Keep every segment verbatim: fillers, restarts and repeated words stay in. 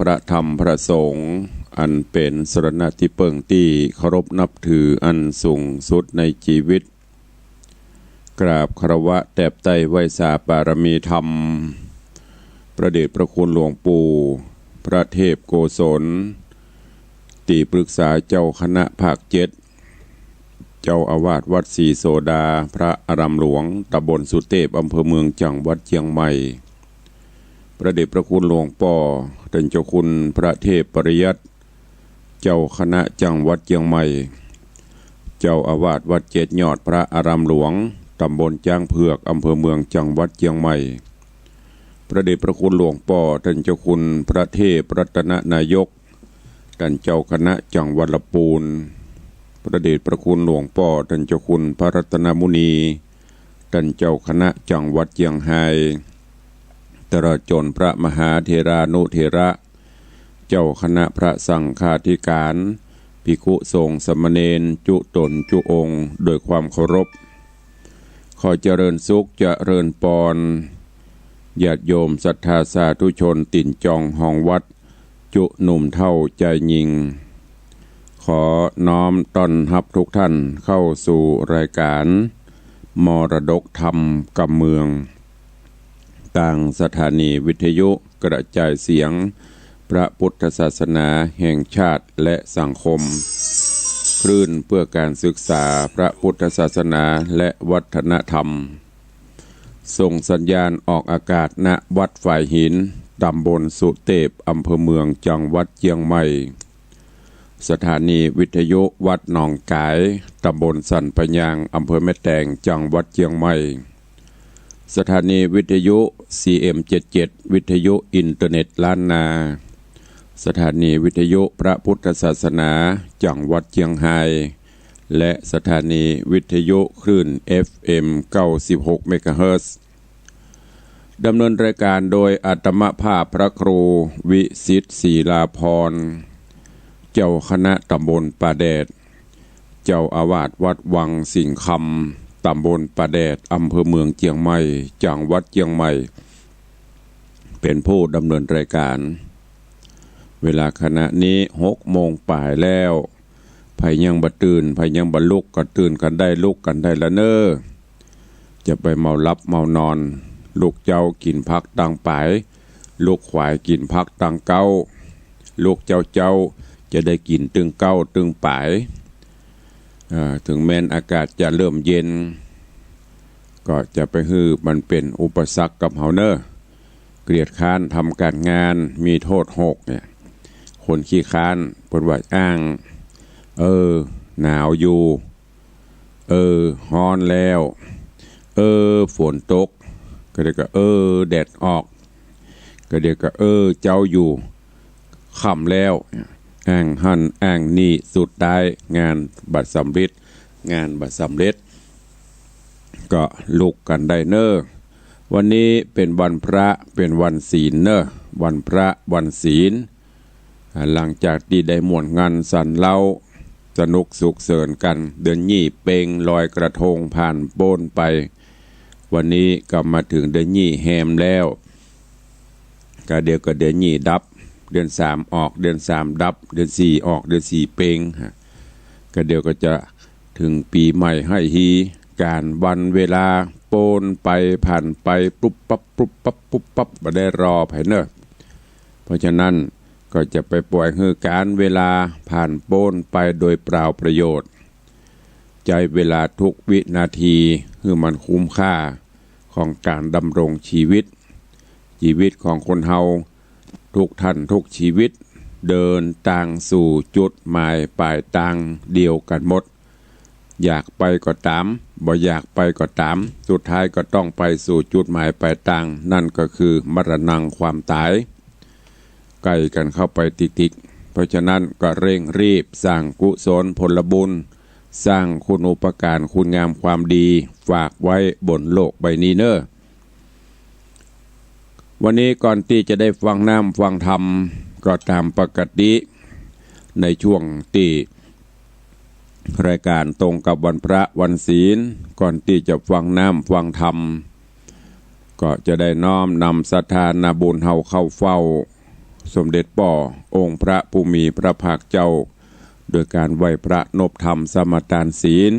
พระธรรมพระสงฆ์ อันเป๋นสรณะตี้เปิ้งตี้เคารพนับถืออันสูงสุดในจีวิต กราบคารวะแตบใต้ไหว้สาปารมีธรรม พระเดชพระคุณหลวงปู่ พระเทพโกศล ตี้ปรึกษาเจ้าคณะภาคเจ็ด เจ้าอาวาสวัดศรีโสดา พระอารามหลวง ตำบลสุเตพ อำเภอเมือง จังหวัดเจียงใหม่ พระเดชพระคุณหลวงป้อ ต้านเจ้าคุณพระเทพปริยัติ เจ้าคณะจังหวัดเจียงใหม่ เจ้าอาวาสวัดเจ็ดยอด พระอารามหลวง ตำบลจ๊างเผือก อำเภอเมือง จังหวัดเจียงใหม่ พระเดชพระคุณหลวงป้อ ต้านเจ้าคุณพระเทพรัตนนายก ต้านเจ้าคณะจังหวัดละปูน พระเดชพระคุณหลวงป้อ ต้านเจ้าคุณพระรัตนมุนี ต้านเจ้าคณะจังหวัดเจียงฮาย ตลอดจ๋นพระมหาเถรานุเถระ เจ้าคณะพระสังฆาธิการ ภิกขุสงฆ์สามเณร จุ๊ต๋นจุ๊องค์ โดยความเคารพ ขอเจริญสุขเจริญปอน ญาติโยมศรัทธาสาธุชนตี๋นจองฮองวัด จุ๊หนุ่มเฒ่าจายญิง ขอน้อมต้อนฮับทุกท่านเข้าสู่รายการมรดกธรรมกำเมือง ตางสถานีวิทยุกระจายเสียงพระพุทธศาสนาแห่งชาติและสังคม คลื่นเพื่อการศึกษาพระพุทธศาสนาและวัฒนธรรม ส่งสัญญาณออกอากาศ ณ วัดฝายหิน ตำบลสุเตพ อำเภอเมือง จังหวัดเจียงใหม่ สถานีวิทยุวัดหนองก๋าย ตำบลสันป่ายาง อำเภอแม่แตง จังหวัดเจียงใหม่ สถานีวิทยุ ซีเอ็มเจ็ดเจ็ด วิทยุอินเทอร์เน็ตล้านนา สถานีวิทยุพระพุทธศาสนา จังหวัดเจียงฮาย และสถานีวิทยุคลื่น เอฟเอ็ม เก้าสิบหก เมกะเฮิรตซ์ ดำเนินรายการโดยอาตมาภาพพระครูวิสิทธิ์ ศรีลาภรณ์ เจ้าคณะตำบลป่าแดด เจ้าอาวาสวัดวังสิงห์คำ ตำบลป่าแดด อำเภอเมืองเจียงใหม่ จังหวัดเจียงใหม่ เป๋นผู้ดำเนินรายการ เวลาขณะนี้หกโมงป๋ายแล้ว ใผยังบ่ตื่น ใผยังบ่ลุก ก็ตื่นกั๋นได้ ลุกกั๋นได้ละเน่อ จะไปเมาหลับเมานอน ลุกเจ๊ากิ๋นผักตังป๋าย ลุกขวายกิ๋นผักตังเก๊า ลุกเจ๊าๆ จะได้กิ๋นตึงเก๊าตึงป๋าย เอ่อ เถิงแม้นอากาศจะเริ่มเย็น ก็จะไปหื้อมันเป๋นอุปสรรคกับเฮาเน่อ เกียจคร้านทำก๋านงาน มีโต้ษหกเนี่ย คนขี้คร้าน เปิ้นว่าอ้าง เออ หนาวอยู่ เออ ฮ้อนแล้ว เออ ฝนตก กะเดี๋ยวก็ เออ แดดออก กะเดี๋ยวก็ เออ เจ๊าอยู่ ค่ำแล้ว อ้างหั้นอ้างนี่ สุดท้ายงานบ่สำเร็จ งานบ่สำเร็จ ก็ลุกกั๋นได้เน่อ วันนี้เป๋นวันพระ เป๋นวันศีลเน่อ วันพระ วันศีล อ่า หลังจากตี้ได้ม่วนงันสันเล้า สนุกสุขเสินกั๋น เดือนยี่เป็ง ลอยกระทงผ่านป๊นไป วันนี้ก็มาเถิงเดือนยี่แฮมแล้ว กะเดี๋ยวก็เดือนยี่ดับ เดือนสามออก เดือนสามดับ เดือนสี่ออก เดือนสี่เป็ง ฮะ กะเดี๋ยวก็จะเถิงปี๋ใหม่ไฮ่ฮี ก๋านวันเวลาป๊นไปผ่านไป ปุ๊บปั๊บ ปุ๊บปั๊บ ปุ๊บปั๊บ บ่ได้รอใผเน่อ เพราะฉะนั้นก็จะไปป่อยหื้อก๋านเวลาผ่านป๊นไปโดยเปล่าประโยชน์ ใจ๊เวลาทุกวินาทีหื้อมันคุ้มค่าของก๋านดำรงจีวิต จีวิตของคนเฮาทุกท่านทุกจีวิต เดินตางสู่จุดหมายป๋ายตางเดียวกั๋นหมด อยากไปก็ต๋าม บ่อยากไปก็ต๋าม สุดท้ายก็ต้องไปสู่จุดหมายป๋ายตาง นั่นก็คือมรณัง ความต๋าย ใก้กั๋นเข้าไปติกๆ เพราะฉะนั้นก็เร่งรีบสร้างกุศลผลบุญ สร้างคุณูปการคุณงามความดี ฝากไว้บนโลกใบนี้เน่อ วันนี้ก่อนตี้จะได้ฟังน้ำฟังธรรม ก็ต๋ามปกติ ในช่วงตี้รายก๋านตรงกับวันพระวันศีล ก่อนตี้จะฟังน้ำฟังธรรม ก็จะได้น้อมนำศรัทธานาบุญเฮาเข้าเฝ้า สมเด็จป้อองค์พระผู้มีพระภาคเจ้า โดยก๋านไหว้พระนบธรรมสมาตานศีล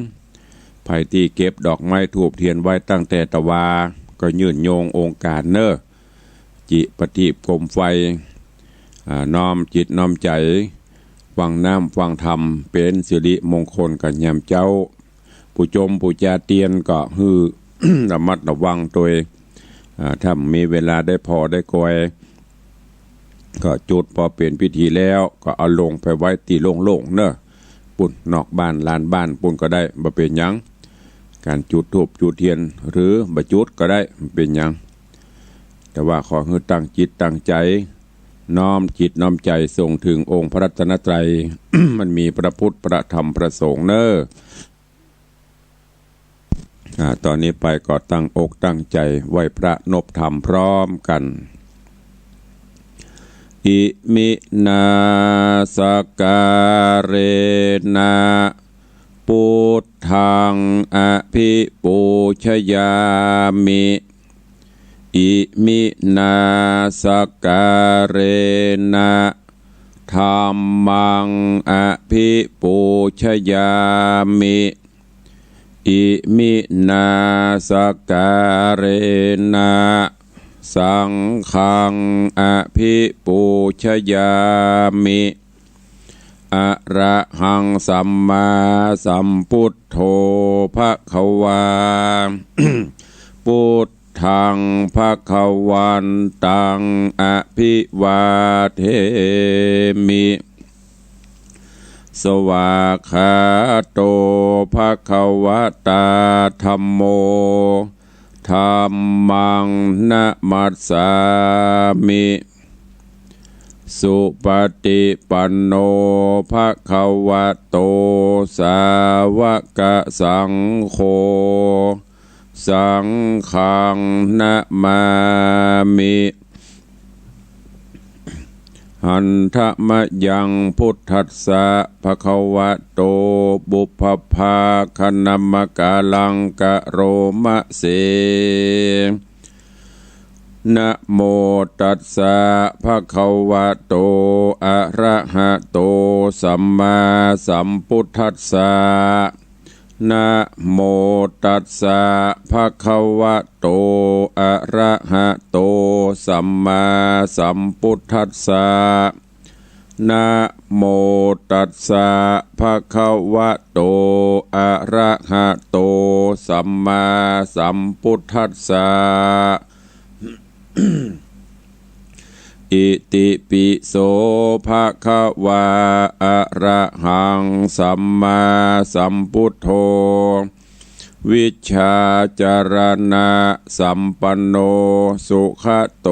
ใผตี้เก็บดอกไม้ธูปเตียนไว้ตั้งแต่ตะวา ก็ยื่นโยงองค์ก๋านเน่อ จิประทีปโคมไฟ อ่า น้อมจิตน้อมใจ๋ ฟังน้ำฟังธรรม เป๋นสิริมงคลกั๋นยามเจ๊า ผู้จมผู้จาเตียนก็หื้อ ระมัดระวังตวย อ่า ถ้ามีเวลาได้ผ่อได้กอย ก็จุด พอเป๋นพิธีแล้ว ก็เอาลงไปไว้ตี้โล่งๆ เน่อ ปุ้นนอกบ้านลานบ้านปุ้นก็ได้ บ่เป๋นหยัง ก๋านจุดธูปจุดเตียน หรือบ่จุดก็ได้ บ่เป๋นหยัง แต่ว่าขอหื้อตั้งจิตตั้งใจ๋ น้อมจิตน้อมใจ๋ส่งเถิงองค์พระรัตนตรัย มันมีพระพุทธพระธรรมพระสงฆ์เน่อ อ่า ต๋อนนี้ไปก็ตั้งอกตั้งใจ๋ไหว้พระนบธรรมพร้อมกั๋น อิมินาสการะนะ พุทธังอภิปูชยามิ อิมินาสการะนะ ธัมมังอภิปูชยามิ อิมินาสการะนะ สังฆังอภิปูชยามิ อะระหังสัมมาสัมพุทโธภะคะวา พุทธังภะคะวันตังอภิวาเทมิ สวากขาโตภะคะวะตาธัมโม ธัมมังนะมัสสามิ สุปะติปันโนภะคะวะโต สาวะกะสังโฆ สังฆังนะมามิ หันทะมะยังพุทธัสสะภะคะวะโต ปุพพะภาคะนะมะกะลังกะโรมะเส นะโมตัสสะภะคะวะโต อะระหะโต สัมมาสัมพุทธัสสะ นะโมตัสสะภะคะวะโต อะระหะโต สัมมาสัมพุทธัสสะ นะโมตัสสะภะคะวะโต อะระหะโต สัมมาสัมพุทธัสสะ อิติปิโสภะคะวา อะระหังสัมมาสัมพุทโธ วิชชาจารณะสัมปันโน สุขะโต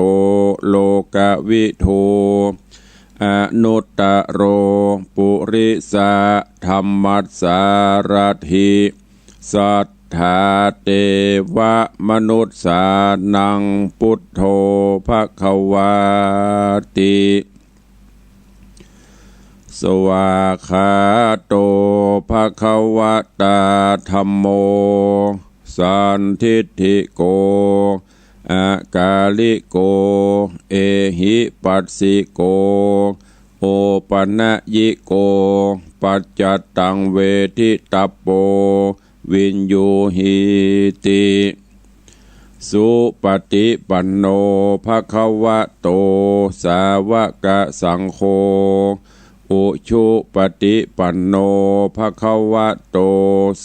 โลกะวิทู อนุตตะโร ปุริสะธัมมัสสารัตถิ สัตถาเตวะมนุสสานัง พุทโธภะคะวาติ สวากขาโตภะคะวะตาธัมโม สันทิฏฐิโก อะกาลิโก เอหิปัสสิโก โอปะนะยิโก ปัจจัตตังเวทิตัปโป วิญญูหีติ สุปะติปันโนภะคะวะโต สาวะกะสังโฆ อุชุปะติปันโนภะคะวะโต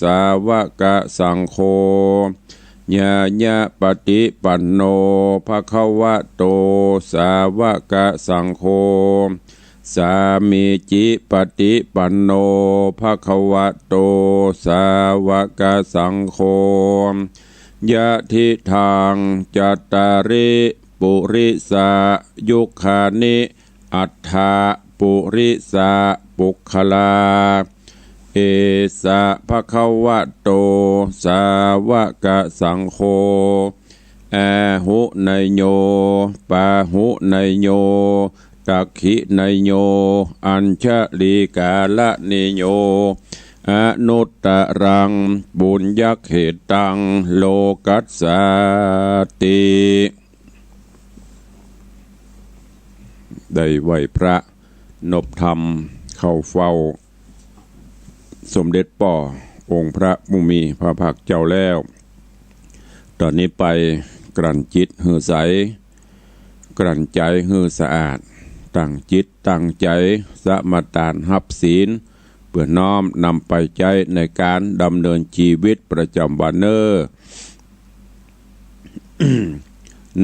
สาวะกะสังโฆ ญาณะปะติปันโนภะคะวะโต สาวะกะสังโฆ สามีจิปะติปันโนภะคะวะโต สาวะกะสังโฆ ยะทิทัง จัตตาริ ปุริสะยุคคานิ อัตถะปุริสะปุคคลา เอสะภะคะวะโต สาวะกะสังโฆ อาหุเนยโย ปาหุเนยโย ตักขิเนยโย อัญชลีกาละเนยโย อนุตตะรัง ปุญญะเขตัง โลกัสสาติ ได้ไหว้พระนบธรรมเข้าเฝ้าสมเด็จป้อองค์พระผู้มีพระภาคเจ้าแล้ว ต่อนี้ไปกลั้นจิตหื้อใส กลั้นใจ๋หื้อสะอาด ตั้งจิตตั้งใจ๋สมาตานฮับศีล เปื้อน้อมนำไปใจ๊ในก๋านดำเนินจีวิตประจ๋ำวันเน่อ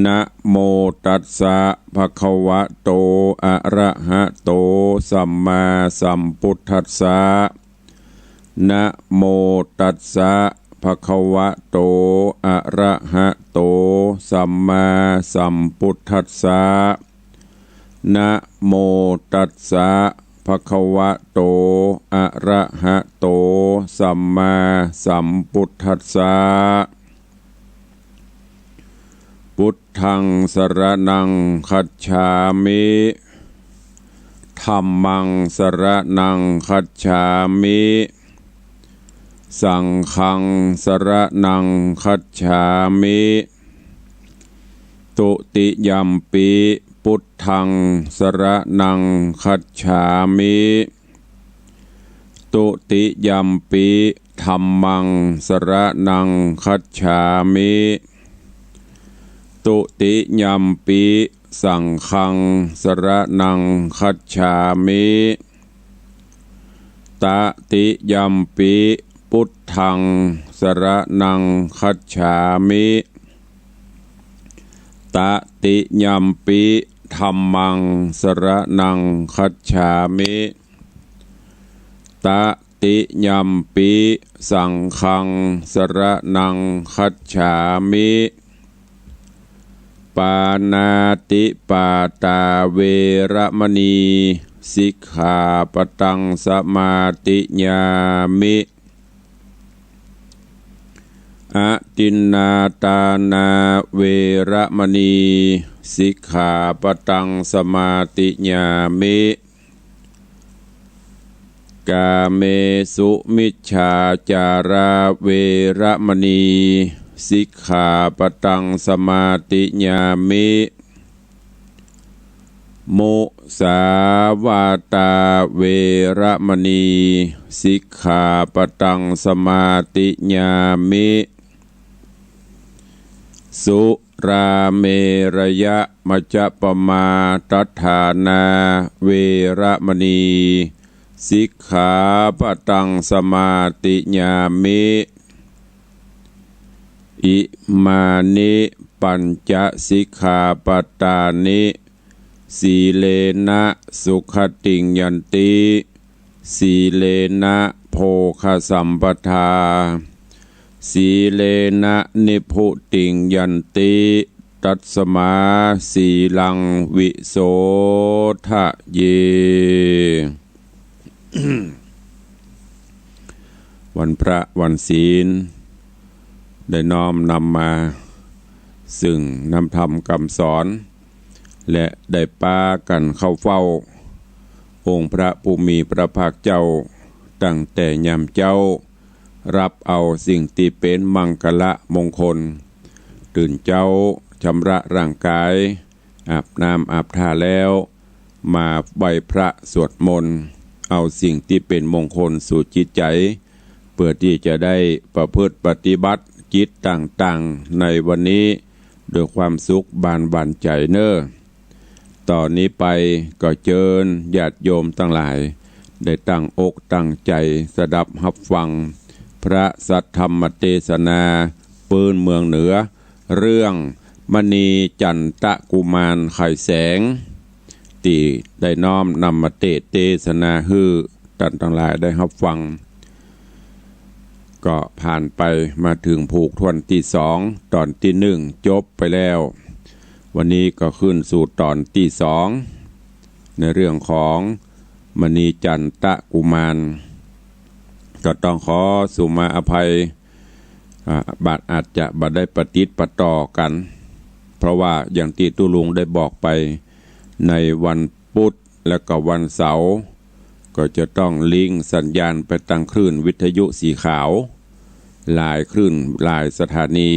นะโมตัสสะ ภะคะวะโต อะระหะโต สัมมาสัมพุทธัสสะ นะโมตัสสะ ภะคะวะโต อะระหะโต สัมมาสัมพุทธัสสะ นะโมตัสสะ ภะคะวะโต อะระหะโต สัมมาสัมพุทธัสสะ พุทธังสรณังคัจฉามิ ธัมมังสรณังคัจฉามิ สังฆังสรณังคัจฉามิ ตุติยัมปิ พุทธังสรณังคัจฉามิ ตุติยัมปิ ธัมมังสรณังคัจฉามิ ตุติยัมปิ สังฆังสรณังคัจฉามิ ตติยัมปิ พุทธังสรณังคัจฉามิ ตติยัมปิ ธัมมังสรณังคัจฉามิ ตติยัมปิ สังฆังสรณังคัจฉามิ ปาณาติปาตา เวระมะนี สิกขาปะตัง สมาธิยามิ อทินนาทานา เวระมะนี สิกขาปะตัง สมาธิยามิ กาเมสุมิจฉาจารา เวระมะนี สิกขาปะตัง สมาธิยามิ มุสาวาตา เวระมะนี สิกขาปะตัง สมาธิยามิ สุราเมรยะมัจจปมาทัฏฐานา เวระมะนี สิกขาปะตัง สมาธิยามิ อิมานิ ปัญจสิกขาปะตานิ สีเลนะ สุขติง ยันติ สีเลนะ โภคสัมปทา สีเลนะ นิพพุติง ยันติ ตัสมา สีลัง วิโสทะเย วันพระวันศีล ได้น้อมนำมาซึ่งน้ำธรรมกำสอน และได้ปากั๋นเข้าเฝ้าองค์พระผู้มีพระภาคเจ้า ตั้งแต่ยามเจ๊า ฮับเอาสิ่งตี้เป๋นมังคละมงคล ตื่นเจ๊า ชำระร่างก๋าย อาบน้ำอาบท่าแล้ว มาไหว้พระสวดมนต์ เอาสิ่งตี้เป๋นมงคลสู่จิตใจ๋ เปื้อตี้จะได้ประพฤติปฏิบัติกิจต่างๆ ในวันนี้ โดยความสุขบานหวานใจ๋เน่อ ต่อนี้ไปก็เจิญญาติโยมตังหลาย ได้ตั้งอกตั้งใจ๋สดับฮับฟัง พระสัทธรรมเตสนา ปื้นเมืองเหนือ เรื่องมณีจันตะกุมารไขแสง ตี้ได้น้อมนำมาเตสน์เตสนาหื้อต้านตังหลายได้ฮับฟัง ก็ผ่านไปมาเถิงผูกถ้วนตี้สอง ต๋อนตี้หนึ่งจบไปแล้ว วันนี้ก็ขึ้นสู่ต๋อนตี้สอง ในเรื่องของมณีจันตะกุมาร ก็ต้องขอสุมาอภัย อ่า บ่าอาจจะบ่ได้ปะติดปะต่อกั๋น เพราะว่าอย่างตี้ตุ๊ลุงได้บอกไป ในวันพุธและก็วันเสาร์ ก็จะต้องลิงก์สัญญาณไปตางคลื่นวิทยุสีขาว หลายคลื่นหลายสถานี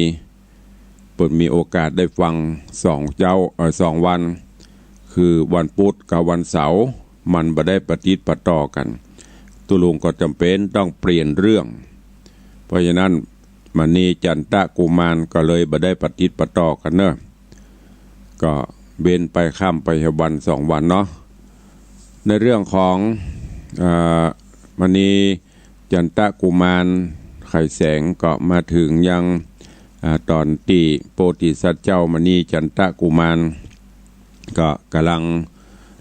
เปิ้นมีโอกาสได้ฟังสองเจ๊า เอ่อ สองวัน ค คือวันปุธกับวันเสาร์ มันบ่ได้ปะติดปะต่อกั๋น ตุ๊ลุงก็จ๋ำเป๋นต้องเปลี่ยนเรื่อง เพราะฉะนั้น มณีจันตะกุมารก็เลยบ่ได้ปะติดปะต่อกั๋นเนาะ ก็เว้นไปข้ามไปวันสองวันเนาะ ในเรื่องของ เอ่อ มณีจันตะกุมารไขแสงก็มาเถิงยัง อ่า ต๋อนตี้โพธิสัตว์เจ้ามณีจันตะกุมาร ก็ก่ำลัง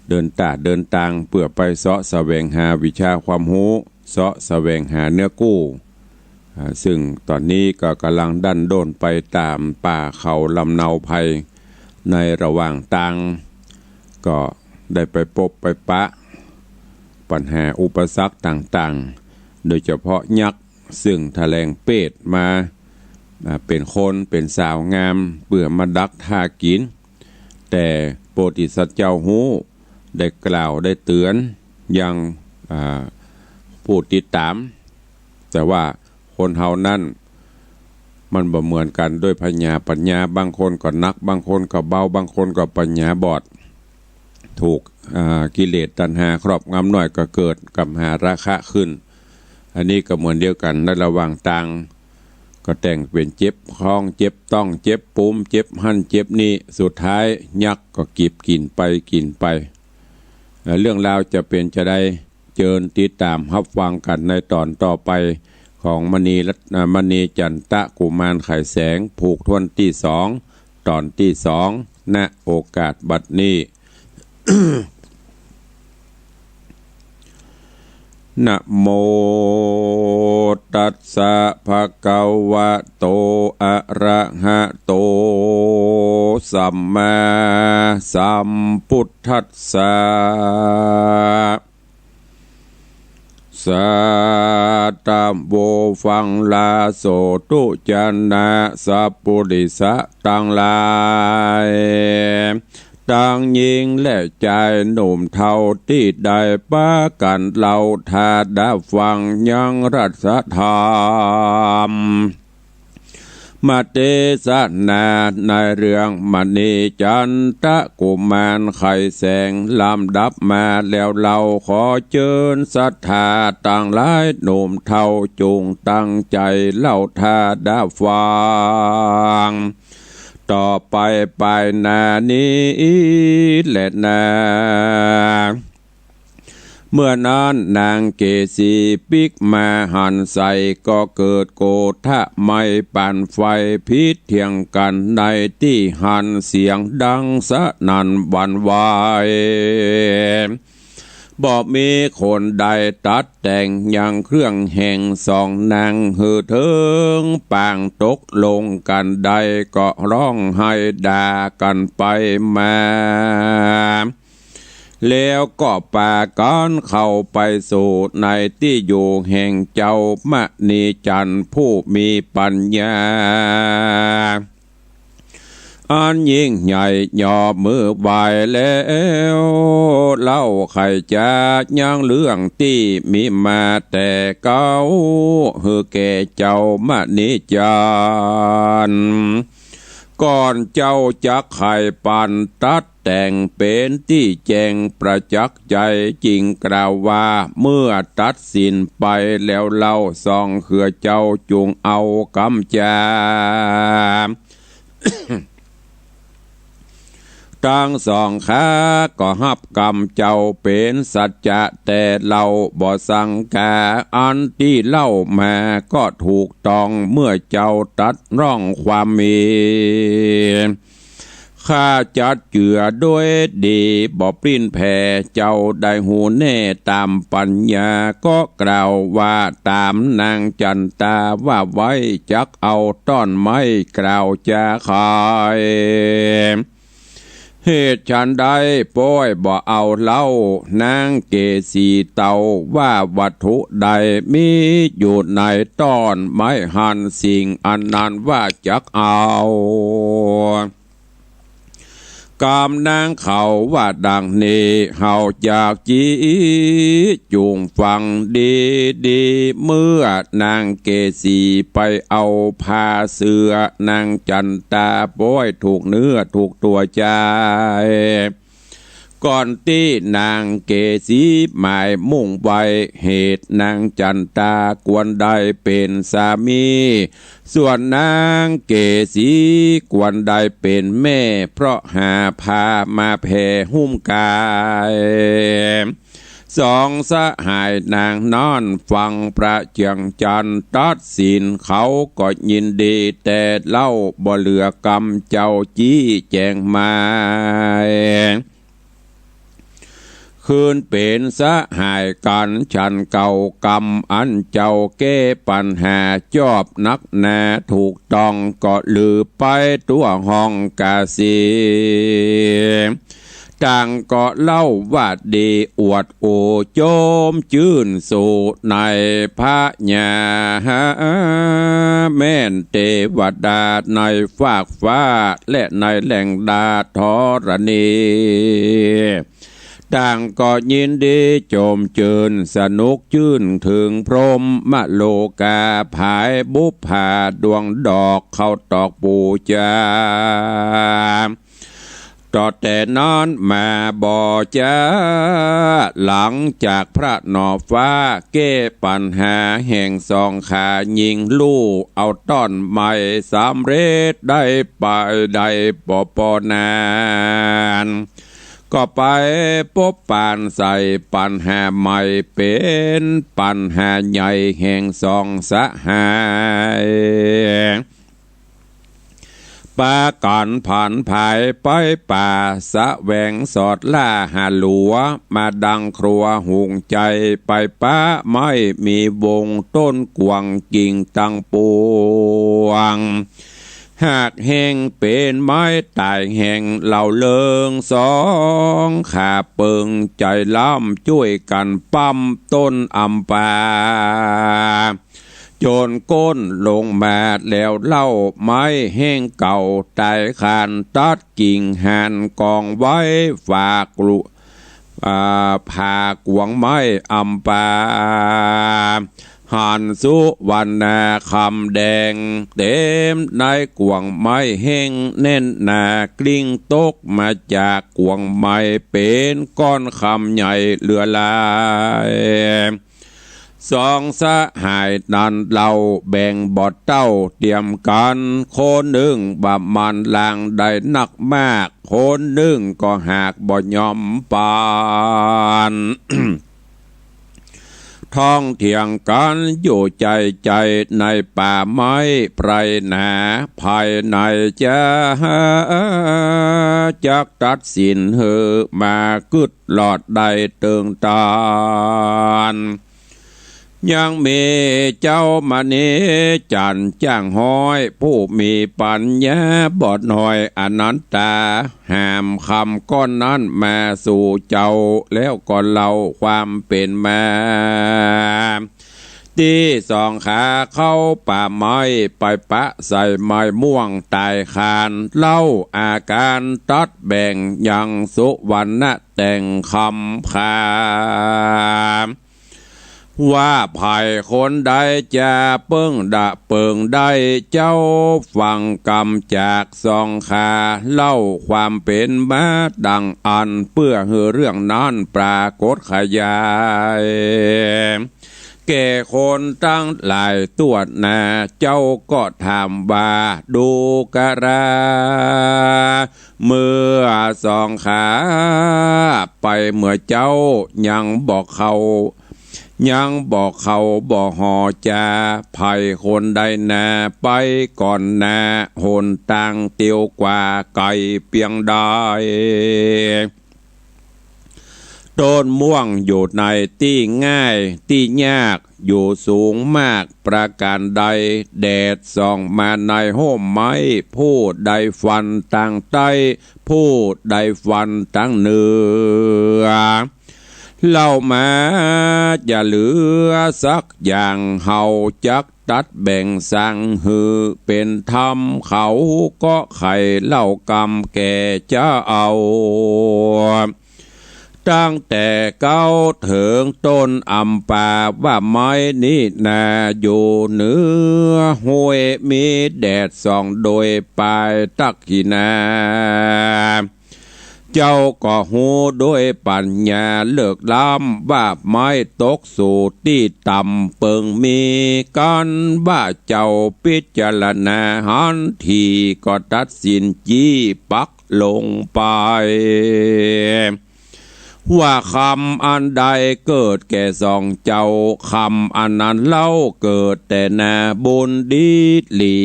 เดินต๋าเดินตางเปื้อไปเซาะแสวงหาวิชาความฮู้ เซาะแสวงหาเนื้อกู้ อ่า ซึ่งต๋อนนี้ก็ก่ำลังดั้นด้นไปต๋ามป่าเขาลำเนาไพร ในระหว่างตาง ก็ได้ไปปบไปปะปัญหาอุปสรรคต่างๆ โดยเฉพาะยักษ์ ซึ่งแถลงเพศมา อ่า เป๋นคนเป๋นสาวงาม เปื้อมาดักถ้ากิ๋น แต่โพธิสัตว์เจ้าฮู้ ได้กล่าวได้เตื๋อนยัง อ่า ผู้ติดต๋าม แต่ว่าคนเฮานั้น มันบ่เหมือนกั๋นโดยผญาปัญญา บางคนก็หนัก บางคนก็เบา บางคนก็ปัญญาบอด ถูก อ่า กิเลสตัณหาครอบงำน้อยก็เกิดกำหาราคะขึ้น อันนี้ก็เหมือนเดียวกั๋น ในระหว่างตาง ก็แต่งเป๋นเจ็บท้อง เจ็บต๊อง เจ็บปูม เจ็บหั้น เจ็บนี่ สุดท้ายยักษ์ก็กิ๋บกิ๋นไปกิ๋นไป เอ่อ เรื่องราวจะเป๋นจาใด เจิญติดต๋ามฮับฟังกั๋นในต๋อนต่อไปของมณีรัต- อ่า มณีจันตะกุมารไขแสง ผูกถ้วนตี้สอง ต๋อนตี้สอง ณ โอกาสบัดนี้ นะโมตัสสะ ภะคะวะโต อะระหะโต สัมมาสัมพุทธัสสะ สาธุ ฟังลาโสธุ จนะ สัพปุริสะตังหลาย ตังญิงและจายหนุ่มเฒ่าตี้ได้ปากั๋นเล่าถ้าดาฟังยังรัตถธรรม มาเตสนาในเรื่องมณีจันตะกุมารไขแสงลำดับมาแล้ว เฮาขอเจิญศรัทธาตังหลายหนุ่มเฒ่าจุ่งตั้งใจ๋เล่าถ้าดาฟัง ต่อไปปายหน้านี้แลนา เมื่อนั้นนางเกสีปิ๊กมาหันใส่ ก็เกิดโกธะไหม้ปานไฟ ผิดเถียงกั๋นในตี้หั้น เสียงดังสนั่นหวั่นไหว บ่มีคนใดตัดแต่งยังเครื่องแห่งสองนางหื้อเถิงปางตกลงกั๋นได้ ก็ฮ้องไห้ด่ากั๋นไปมา แล้วก็ปากั๋นเข้าไปสู่ในตี้อยู่แห่งเจ้ามณีจันทร์ผู้มีปัญญาอันยิ่งใหญ่ ยกมือไหว้แล้วเล่าไขจ๋ายังเรื่องตี้มีมาแต่เก๊า หื้อแก่เจ้ามณีจันทร์ ก่อนเจ้าจักไขปันตัดแต่งเป๋นตี้แจ้งประจักษ์ใจ๋ จึงกล่าวว่า เมื่อตัดสินไปแล้วเล่า ส่องเขือเจ้าจุ่งเอากำจา ตังสองข้าก็ฮับกำเจ้าเป๋นสัจจะ แต่เล่าบ่สังกา อันตี้เล่ามาก็ถูกต้อง เมื่อเจ้าตรัสฮ้องความมี ข้าจักเจือด้วยดี บ่ปลิ้นแผ่ เจ้าได้ฮู้แน่ต๋ามปัญญา ก็กล่าวว่าต๋ามนางจันตาว่าไว้ จักเอาต้อนไม้กล่าวจาไข เหตุฉันใดป้อยบ่เอาเล่า นางเกสีเต้าว่าวัตถุใดมีอยู่ในต้อนไม้หั้น สิ่งอันนั้นว่าจักเอา กำนางเขาว่าดังนี้ เฮาอยากจี้จุ่งฟังดีๆ เมื่อนางเกสีไปเอาผ้าเสื้อนางจันตาป้อยถูกเนื้อถูกตั๋วจาย ก่อนตี้นางเกสีหมายมุ่งไว้ เหตุนางจั๋นตาควรได้เป๋นสามี ส่วนนางเกสีควรได้เป๋นแม่ เพราะหาผ้ามาแผ่หุ้มก๋าย สองสหายนางนั้นฟังพระเจืองจันทร์ตัดสิน เขาก็ยินดีแต่เล่า บ่เหลือกำเจ้าจี้แจ๋งหมาย คืนเป๋นสหายกั๋นฉันเก่ากำ อันเจ้าแก้ปัญหาจอบนักหนา ถูกต้องก็ลือไปทั่วห้องก๋าสี ต่างก็เล่าว่าดีอวดโอ โจมจื้นสู่ในพญา แม่นเตวดาในฟากฟ้า และในแหล่งดาธรณี ต่างก็ยินดีโจมจื้น สนุกจื้นเถิงพรหมโลกา ผายบุปผาดวงดอกเข้าตอกปู๋จา ต่อแต่นั้นมาบ่จ๊า หลังจากพระหน่อฟ้าแก้ปัญหาแห่งสองขาญิงลู่ เอาต้อนใหม่สำเร็จได้ไปได้บ่ปอนาน ก็ไปปบปานใส่ปัญหาใหม่ เป๋นปัญหาใหญ่แห่งสองสหาย ปากั๋นผันผายไปป่า แสวงสอดล่าหาหลัว มาดังครัวหุงใจ๋ ไปปะไม้มีวง ต้นกวางกิ่งตังปวง หากแห้งเป๋นไม้ต๋ายแห้งเหล่าเลิง สองขาเปิงใจ๋ล้ำจ้วยกั๋นปั๊มต้นอำปา จนก้นลงมาแล้วเล่า ไม้แห้งเก่าต๋ายขาน ตัดกิ่งหันกองไว้ ฝากลุ อ่า ผากวางไม้อำปา หันสุวรรณาคำแดง เต็มในกวางไม้แห้งแน่นหนา กลิ้งตกมาจากกวางไม้ เป๋นก้อนคำใหญ่เหลือหลาย สองสหายนั้นเล่าแบ่งบ่เต้าเตียมกั๋น คนนึ่งบ่ามันลางได้นักมาก คนนึ่งก็หากบ่ยอมปาน ท้องเถียงกั๋นอยู่ใจ๋ใจ๋ ในป่าไม้ไพรหนา ภายในจะจักตัดสินหื้อมากึ๊ด รอดได้เติงตาน ยังมีเจ้ามณีจันทร์จ้างฮ้อย ผู้มีปัญญาบ่น้อย อนันตา หามคำก้อนนั้นมาสู่เจ้า แล้วก็เล่าความเป๋นมา ตี้สองขาเข้าป่าไม้ ไปปะใส่ไม้ม่วงต๋ายขาน เล่าอาก๋านตัดแบ่งยังสุวรรณะแต่งคำขา ว่าใผคนใดจะเปิ้งดะเปิงได้ เจ้าฟังกำจากสองขา เล่าความเป๋นมาดังอั้น เปื้อหื้อเรื่องนั้นปรากฏขยาย แก่คนตังหลายตั๊วหน้า เจ้าก็ถามว่า ดูกรา เมื่อสองขาไปเมื่อเจ๊า ยังบ่เข้า ยังบ่เข้าบ่ฮอดจา ใผคนใดนาไปก่อนหน้า หนตางเตียวกว่าไก๋เปียงใด ต้นม่วงอยู่ในตี้ง่ายตี้ยาก อยู่สูงมากประก๋านใด แดดส่องมาในฮ่มไม้ ผู้ใดฟันตางใต้ ผู้ใดฟันตางเหนือ เล่ามาอย่าเหลือสักอย่าง เฮาจักตัดแบ่งสังหื้อเป๋นธรรม เขาก็ใค่เล่ากำแก่เจ้า ตั้งแต่เก๊าเถิงต้นอำปา ว่าไม้นี้นาอยู่เหนือห้วย มีแดดส่องโดยปายตักขิณา เจ้าก็ฮู้ด้วยปั๋ญญาเลิศล้ำว่าไม้ตกสู่ตี้ต่ำเปิงมี กั๋นว่าเจ้าพิจารณาหันทีก็ตัดสินจี้ปักลงไป ว่าคำอันใดเกิดแก่สองเจ้า คำอันนั้นเล่าเกิดแต่นาบุญดีหลี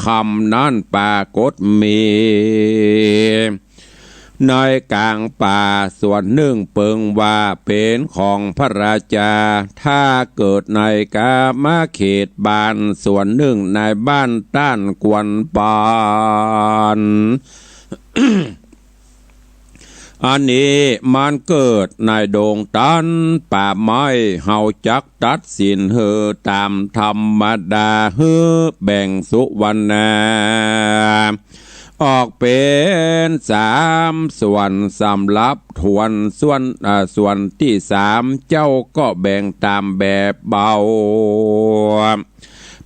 คำนั้นปรากฏมี ในก๋างป่าส่วนนึ่งเปิงว่าเป๋นของพระราจา ถ้าเกิดในกามเขตบ้านส่วนนึ่งในบ้านต้านกวนปาน อันนี้มันเกิดในดงตันป่าไม้ เฮาจักตัดสินหื้อต๋ามธรรมดา หื้อแบ่งสุวรรณาออกเป๋นสามส่วน สำหรับทวนส่วน อ่า ส่วนตี้สาม เจ้าก็แบ่งต๋ามแบบเบา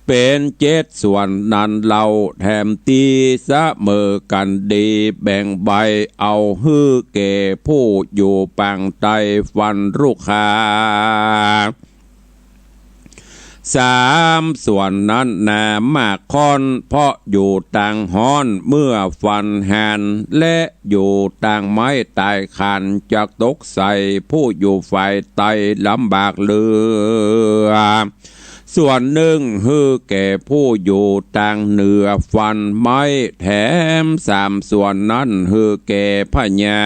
เป๋นเจ็ดส่วนนั้นเล่า แถมตี้เสมอกั๋นดี แบ่งใบเอาหื้อแก่ผู้อยู่ปางใต้ฟันรุกขา สามส่วนนั้นนาหมากค่อน เพราะอยู่ตางฮ้อนเมื่อฟันหัน และอยู่ตางไม้ต๋ายขัน จักตกใส่ผู้อยู่ฝ่ายใต้ลำบากเหลือ ส่วนนึ่งหื้อแก่ผู้อยู่ตางเหนือฟันไม้ แถมสามส่วนนั้นหื้อแก่พญา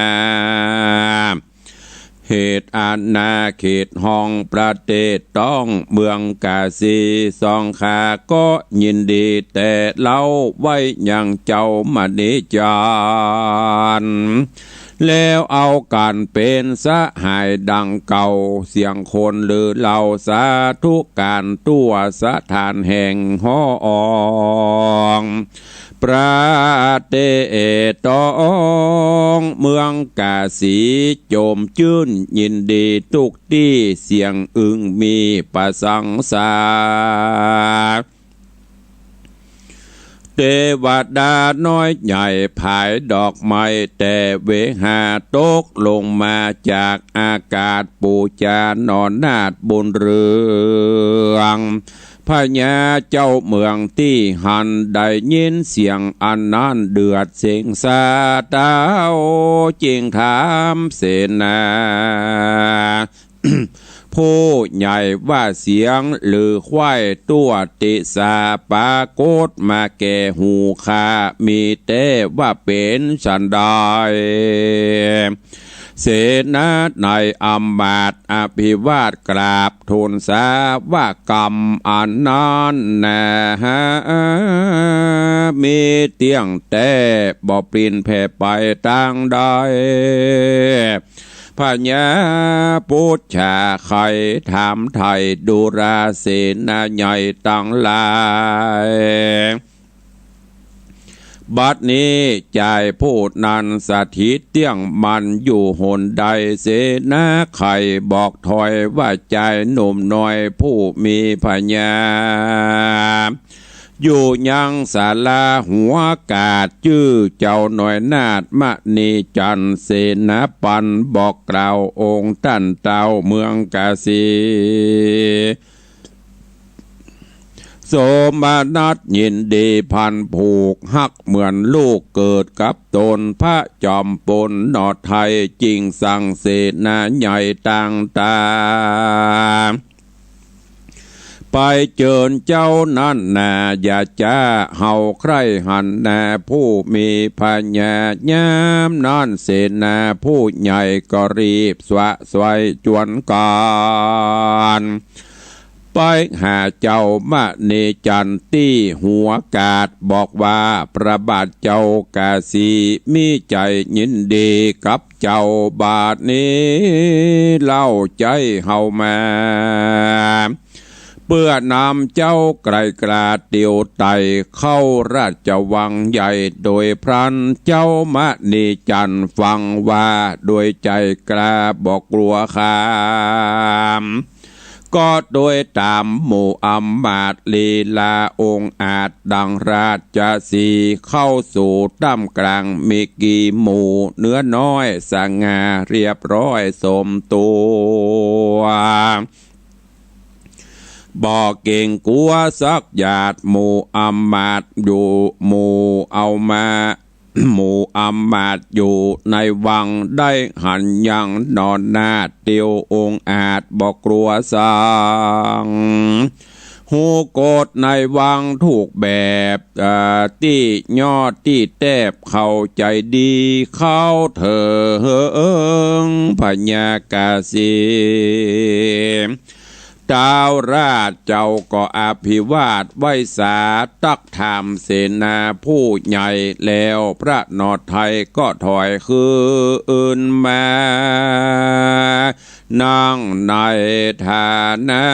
เหตุอาณาเขตห้องประเทศต้องเมืองกาสี สองข้าก็ยินดีแต่เล่าไว้ยังเจ้ามณีจันทร์ แล้วเอากั๋นเป๋นสหายดังเก่า เสียงคนลือเล่าสาธุก๋านทั่วสถานแห่งห้อง ประเทศต้องเมืองกาสี โจมจื้นยินดีตุ๊กตี้ เสียงอึ่งมีประสังสา เตวดาน้อยใหญ่ผายดอกไม้ แต่เวหาตกลงมาจากอากาศ ปู๋จาหนอนาถบุญเรือง พญาเจ้าเมืองตี้หัน ได้ยินเสียงอันนั้นเดือดเซ็งสาเต้า จึงถามเสนาผู้ใหญ่ว่า เสียงลือไขว้ทั่วติสาปรากฏมาแก่หูข้า มีแต๊ว่าเป๋นสันใด เสนาในอำมาตย์อภิวาทกราบทูลสาว่ากำอันนั้นนา มีเตี้ยงแต๊ บ่ปลิ้นแผ่ไปตางใด พญาปุจฉาใค่ถามไถ่ดูราเสนาใหญ่ตังหลาย บัดนี้จายผู้นั้นสถิตเตี้ยงมั่นอยู่หนใด เสนาใค่บอกถ้อยว่าจายหนุ่มน้อยผู้มีพญา อยู่ยังศาลาหัวกาด จื้อเจ้าน้อยนาถมณีจันทร์ เสนาปันบอกกล่าวองค์ต้านเต้าเมืองกาสี โสมนัสยินดีพลันผูก ฮักเหมือนลูกเกิดกับตน พระจอมปุณหนอไทย จึงสั่งเสนาใหญ่ตังต๋า ไปเจิญเจ้านั้นนา อย่าจ๊า เฮาใคร่หันนาผู้มีพญา ยามนั้นเสนาผู้ใหญ่ก็รีบสวะไสวจวนกั๋น ไปหาเจ้ามณีจันทร์ตี้หัวกาด บอกว่าพระบาทเจ้ากาสีมีใจ๋ยินดีกับเจ้า บาดนี้เล่าใจ๊เฮามา เปื้อนำเจ้าไกล่กล้าเตียวไต่เข้าราชวังใหญ่โดยพลัน เจ้ามณีจันทร์ฟังว่าโดยใจ๋กล้าบ่กลัวขาม ก็โดยต๋ามหมู่อำมาตย์ลีลาองอาจดังราชสีห์ เข้าสู่ต้ามก๋างมีกี่หมู่ เนื้อน้อยสง่าเรียบร้อยสมตั๋ว บ่เก๋งกั๋วสักหยาด หมู่อำมาตย์อยู่ หมู่เอามา หมู่อำมาตย์อยู่ในวังได้หันยังหนอนาถ เตียวองอาจบ่กั๋วสัง ฮู้กฎในวังทุกแบบ อ่า ตี้ยอดตี้แตบเข้าใจ๋ดี เข้าเถิงพญากาสี ท้าวราชเจ้าก็อภิวาทไหว้สา ตักถามเสนาผู้ใหญ่แล้ว พระนอไทยก็ถอยคืนมา นั่งในฐานะ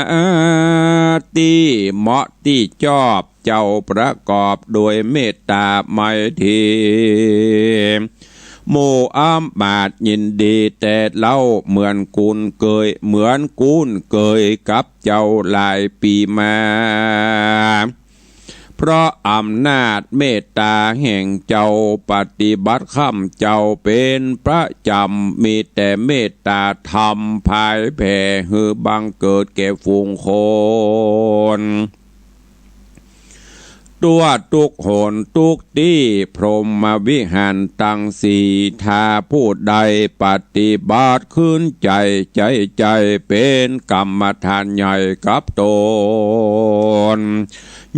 ตี้เหมาะตี้จอบ เจ้าประกอบโดยเมตต๋าไมตรี หมู่อำมาตย์ยินดีแต่เล่า เหมือนคุ้นเกย เหมือนคุ้นเกยกับเจ้าหลายปี๋มา เพราะอำนาจเมตต๋าแห่งเจ้า ปฏิบัติคำเจ้าเป๋นประจ๋ำ มีแต่เมตต๋าธรรมผายแผ่ หื้อบังเกิดแก่ฝูงคน ทั่วทุกหนทุกตี้ พรหมวิหารตังสี่ ถ้าผู้ใดปฏิบัติขึ้นใจ๋ ใจ๋ใจ๋เป๋นกรรมฐานใหญ่กับต๋น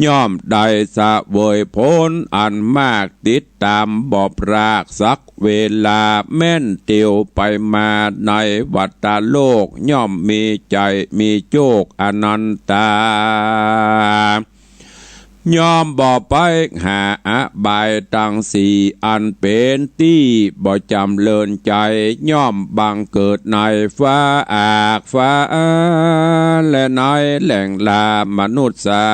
ย่อมได้เสวยผลอันมาก ติดต๋ามบ่พรากสักเวลา แม่นเตียวไปมาในวัฏฏะโลก ย่อมมีใจ๋มีโจคย์อนันตา ย่อมบ่ไปหาอบายตังสี่ อันเป๋นตี้บ่จ๋ำเริญใจ๋ ย่อมบังเกิดในฟ้าอากฟ้า และในแหล่งลามนุษย์สา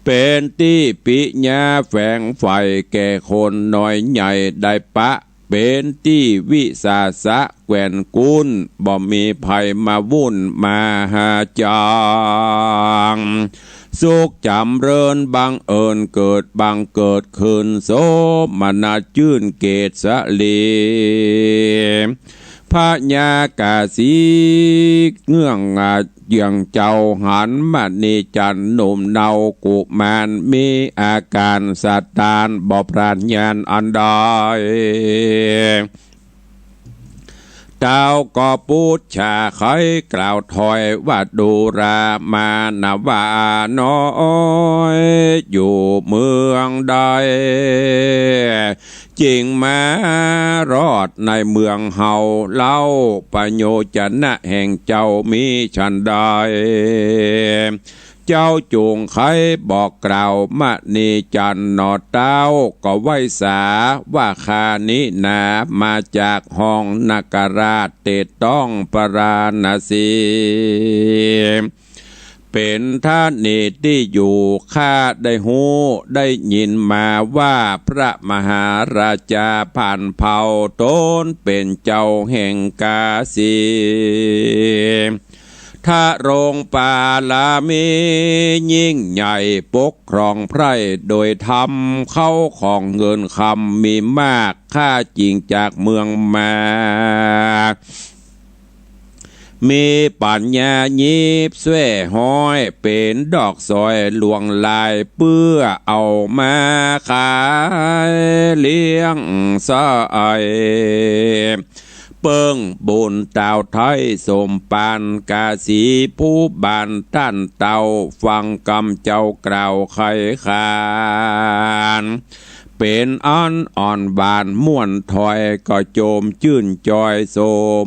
เป๋นตี้ปิญาแฝงใฝ่แก่คนน้อยใหญ่ได้ปะ เป๋นตี้วิสาสะแคว่นกุ้น บ่มีภัยมาวุ่นมาหาจ๋าง สุขจ๋ำเริญบังเอิญเกิดบังเกิดขึ้น โสมนัสจื้นเกศลี พญากาสีเงื้องอาจ เยื่องเจ้าหันมณีจันทร์หนุ่มเนากุมาร มีอาก๋านสะตานบ่พลาดญาณอันใด เต้าก็ปุจฉาไขกล่าวถอยว่า ดูรามานะว่าน้อยอยู่เมืองใด จึงมารอดในเมืองเฮาเล่า ประโยชนะแห่งเจ้ามีฉันใด เจ้าจุ่งไขบอกกล่าวมณีจันทร์หนอเต้า ก็ไหว้สาว่า ข้านี้นามาจากห้องนาคราช เตดต้องปราณสี เป๋นฐานีตี้อยู่ ข้าได้ฮู้ได้ยินมาว่า พระมหาราชาผ่านเผ่า ต๋นเป๋นเจ้าแห่งกาสี ทรงปารามียิ่งใหญ่ ปกครองไพร่โดยธรรม เข้าของเงินคำมีมาก ข้าจึงจากเมืองมา มีปัญญาหยิบแส้ห้อย เป๋นดอกสร้อยลวงลาย เปื้อเอามาขายเลี้ยงใส้เปิ้งบุญเต้าไท้สมปาน กาสีผู้บ้านต้านเต้า ฟังกำเจ้ากล่าวไขขาน เป๋นอันอ่อนหวานม่วนถ้อย ก็โจมจื้นจอยโส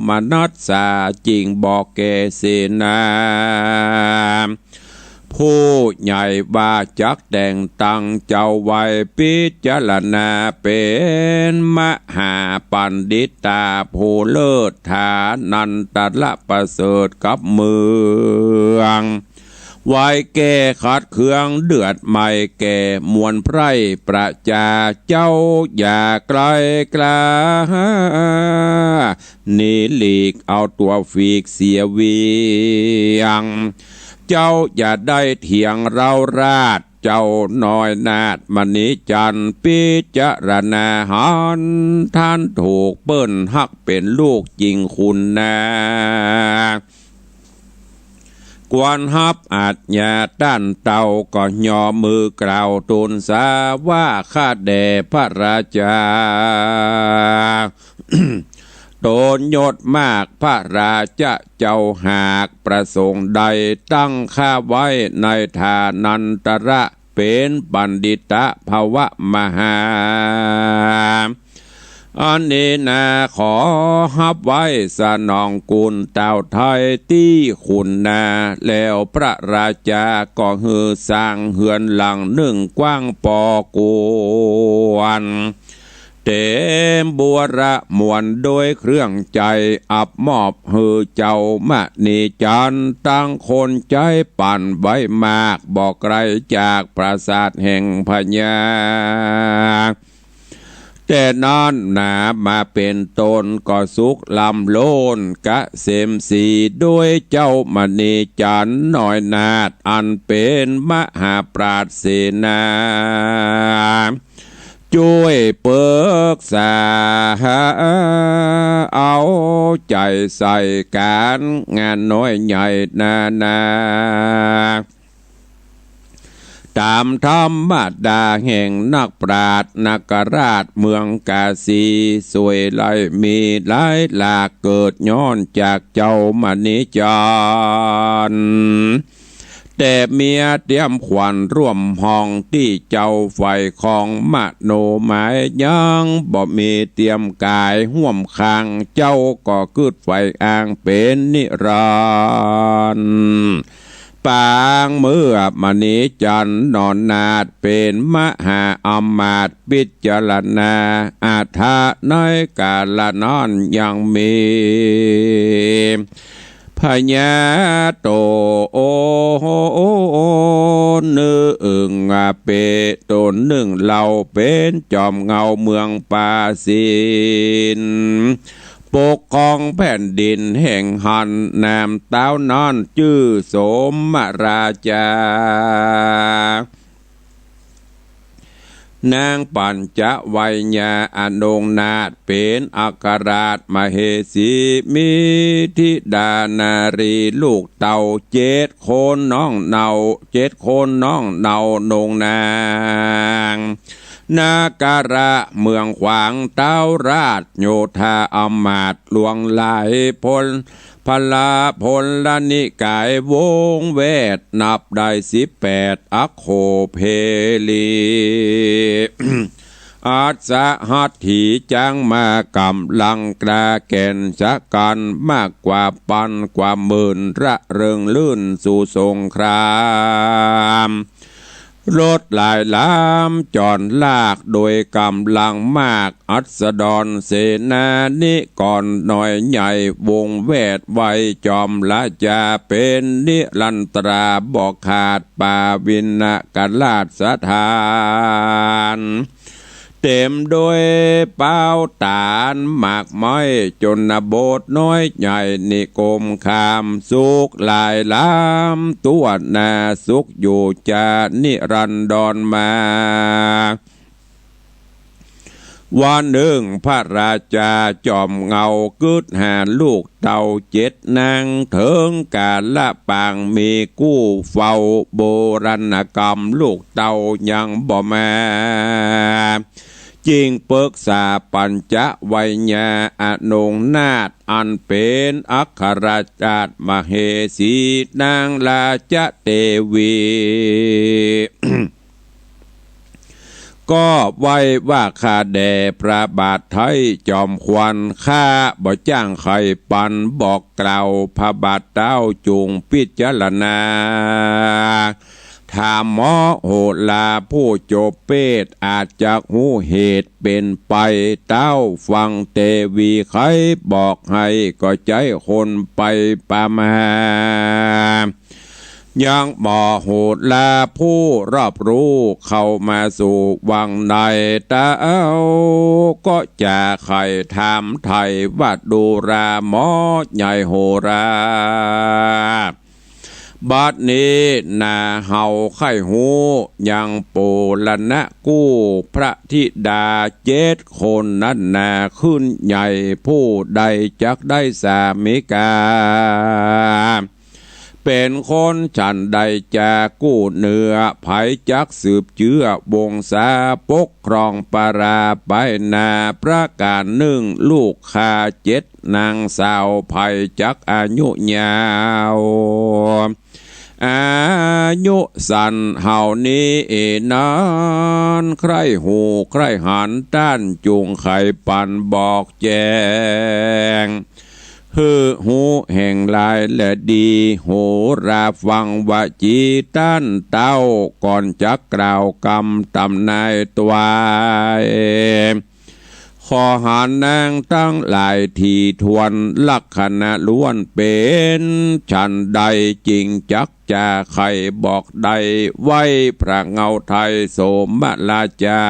มนัสสา จึงบอกแก่เสนาผู้ใหญ่ว่า จักแต่งตั้งเจ้าไว้พิจารณา เป๋นมหาปัณฑิตาผู้เลิศ ฐานันตระประเสริฐกับเมือง ไว้แก้ขัดเคืองเดือดไหม้แก่มวลไพร่ประจา เจ้าอย่าไกลกล้า หนีหลีกเอาตั๋วฟีกเสียเวียง เจ้าอย่าได้เถียงเร้าราช เจ้าน้อยนาถมณีจันทร์ พิจารณาหัน ต้านถูกเปิ้นฮักเป๋นลูกจริงคุณนา ควรฮับอาจญา ต้านเต้าก็ยอมมือกล่าวตูนสาว่า ข้าแด่พระราชา ตนยศมากพระราชเจ้า หากประสงค์ใดตั้งข้าไว้ในฐานันตระ เป๋นปัณฑิตะภวมหา อันนี้นาขอฮับไว้สนองคุณเต้าไทยตี้คุณนา แล้วพระราชาก็หื้อสร้างเฮือนหลังนึ่งกว้างปอกว้าง เต๋มบัวระมวลโดยเครื่องใจ๊ อับมอบหื้อเจ้ามณีจันทร์ ตังคนใจ๊ปั๋นไว้มาก บ่ไกลจากปราสาทแห่งพญา แต่นั้นนามาเป๋นต้นก็สุขล้ำล้นเกษมศรี โดยเจ้ามณีจันทร์น้อยนาถ อันเป๋นมหาปราชญ์เสนา จ้วยปึกษาเอาใจ๋ใส่ก๋านงานน้อยใหญ่นานา ต๋ามธรรมดาแห่งนักปราชญ์ นาคราชเมืองกาสี สวยไล่มีหลายหลาก เกิดย้อนจากเจ้ามณีจันทร์ แต่เมียเตรียมขวัญร่วมห้อง ตี้เจ้าใฝ่ของมโนหมาย ยังบ่มีเตรียมก๋ายฮ่วมข้าง เจ้าก็กึ๊ดใฝ่อ้างเป๋นนิรันดร์ ปางเมื่อมณีจันทร์น้อยนาถ เป๋นมหาอำมาตย์ พิจารณาอัฏฐะในก๋าละนั้นยังมี พญาโตนึ่งเปต๋นนึ่งเล่า เป๋นจอมเหง้าเมืองปาสิน ปกครองแผ่นดินแห่งหั้น นามต้าวนั้นจื้อสมราชา นางปัญจวัยยาอนงนาถ เป๋นอัครราชมเหสี มีธิดานารีลูกเต้าเจ็ดคนน้องเนา เจ็ดคนน้องเนา นงนาง นาคราชเมืองขวาง ต้าวราชโยธาอำมาตย์หลวงหลาย พล พลาพลนิกายวงแวด นับได้สิบแปด อโคเภลี อัสสหัตถี จั้งมากำลังกล้าแก่นชะกัน มากกว่าปันกว่าหมื่น ระเริงรื่นสู่สงคราม รถหลายลำจอนลากโดยกำลังมาก อัสดรเสนานิกรน้อยใหญ่ วงแวดไว้จอมราชา เป๋นนิรันตรา บ่ขาดปาวินกราชสถาน เต๋มโดยเป๊าต๋านหมากไม้ ชนบทน้อยใหญ่นิคมคาม สุขหลายลำทั่วนา สุขอยู่จานิรันดรมา วันนึ่งพระราชาจอมเหง้ากึ๊ดหาลูกเต้าเจ็ดนาง เถิงกาละปางมีกู้เฝ้า โบราณกรรมลูกเต้ายังบ่มา จึงปึกษาปัญจวัยยาอนงนาถ อันเป๋นอัครราชมเหสี นางราชเตวี ก็ไหว้ว่า ข้าแด่พระบาทไทยจอมขวัญ ข้าบ่จ้างใค่ปัน บอกกล่าวพระบาทเต้าจุ่งพิจารณา ถามหมอโหราผู้จบเปต อาจจะฮู้เหตุเป๋นไป เต้าฟังเตวีไขบอก ใค่ก็ใจ๊คนไปปามา ยังมโหราผู้รอบรู้เข้ามาสู่วังใน เต้าก็จะใค่ถามไถ่ว่า ดูราหมอใหญ่โหรา บัดนี้นาเฮาใค่ฮู้ ยังปูรณะกู้พระธิดาเจ็ดคนนั้นนา ขึ้นใหญ่ ผู้ใดจักได้สามิกา เป๋นคนฉันใด จะกู้เนื้อ ใผจักสืบเจื้อวงศา ปกครองปราไปนา ประก๋านนึ่ง ลูกข้าเจ็ดนางสาว ใผจักอายุยาว อายุสั้นเฮานี้นั้น ใคร่ฮู้ใคร่หัน ต้านจุ่งไขปันบอกแจ้ง หื้อฮู้แห่งหลายและดี โหราฟังวจีต้านเต้า ก่อนจักกล่าวกำตำนายตวาย ขอหานนางตังหลายถี่ถ้วน ลักษณะล้วนเป๋นฉันใด จิ่งจักจะใค่บอกได้ ไหว้พระเงาไทยโสมราชา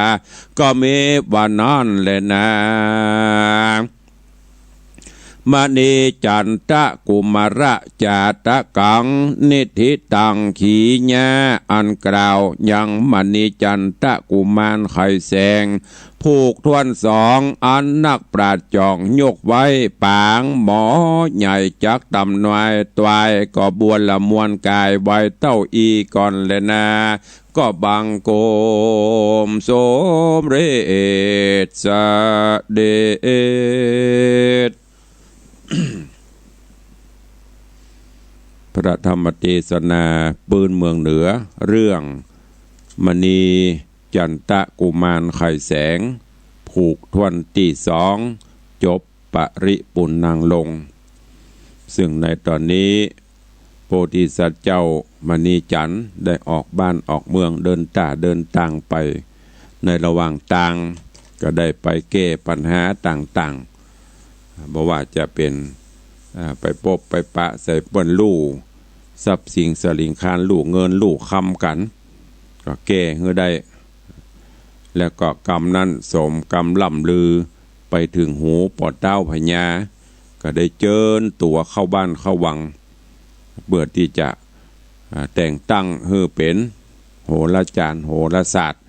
ก็มีว่านั้นแลนา มณีจันตะกุมารจาตกัง นิธิตังขีญา อันกล่าวยังมณีจันตะกุมารไขแสง ผูกถ้วนสอง อันนักปราชญ์จ่องยกไว้ ปางหมอใหญ่จักตำนายตวาย ก็บวรมวลก๋ายไหว้เต้าอี้ก่อนแลนา ก็บังคมสมเร็จเสด็จ พระธรรมเตสนาปื๊นเมืองเหนือ เรื่องมณีจันตะกุมารไขแสง ผูกถ้วนตี้สอง จบปริปุณณังลง ซึ่งในต๋อนนี้ โพธิสัตว์เจ้ามณีจันทร์ได้ออกบ้านออกเมือง เดินต้าเดินตางไป ในระหว่างตางก็ได้ไปแก้ปัญหาต่างๆ บ่ว่าจะเป๋น อ่า ไปปบไปปะใส่เปิ้นลู่ ทรัพย์สินสลิงคาร ลู่เงินลู่คำกั๋น ก็แก้หื้อได้ แล้วก็กำนั้นสมกำล่ำลือ ไปเถิงหูป้อเต๊าพญา ก็ได้เจิญตั๋วเข้าบ้านเข้าวัง เปื้อตี้จะ อ่า แต่งตั้งหื้อเป๋นโหราจารย์โหราศาสตร์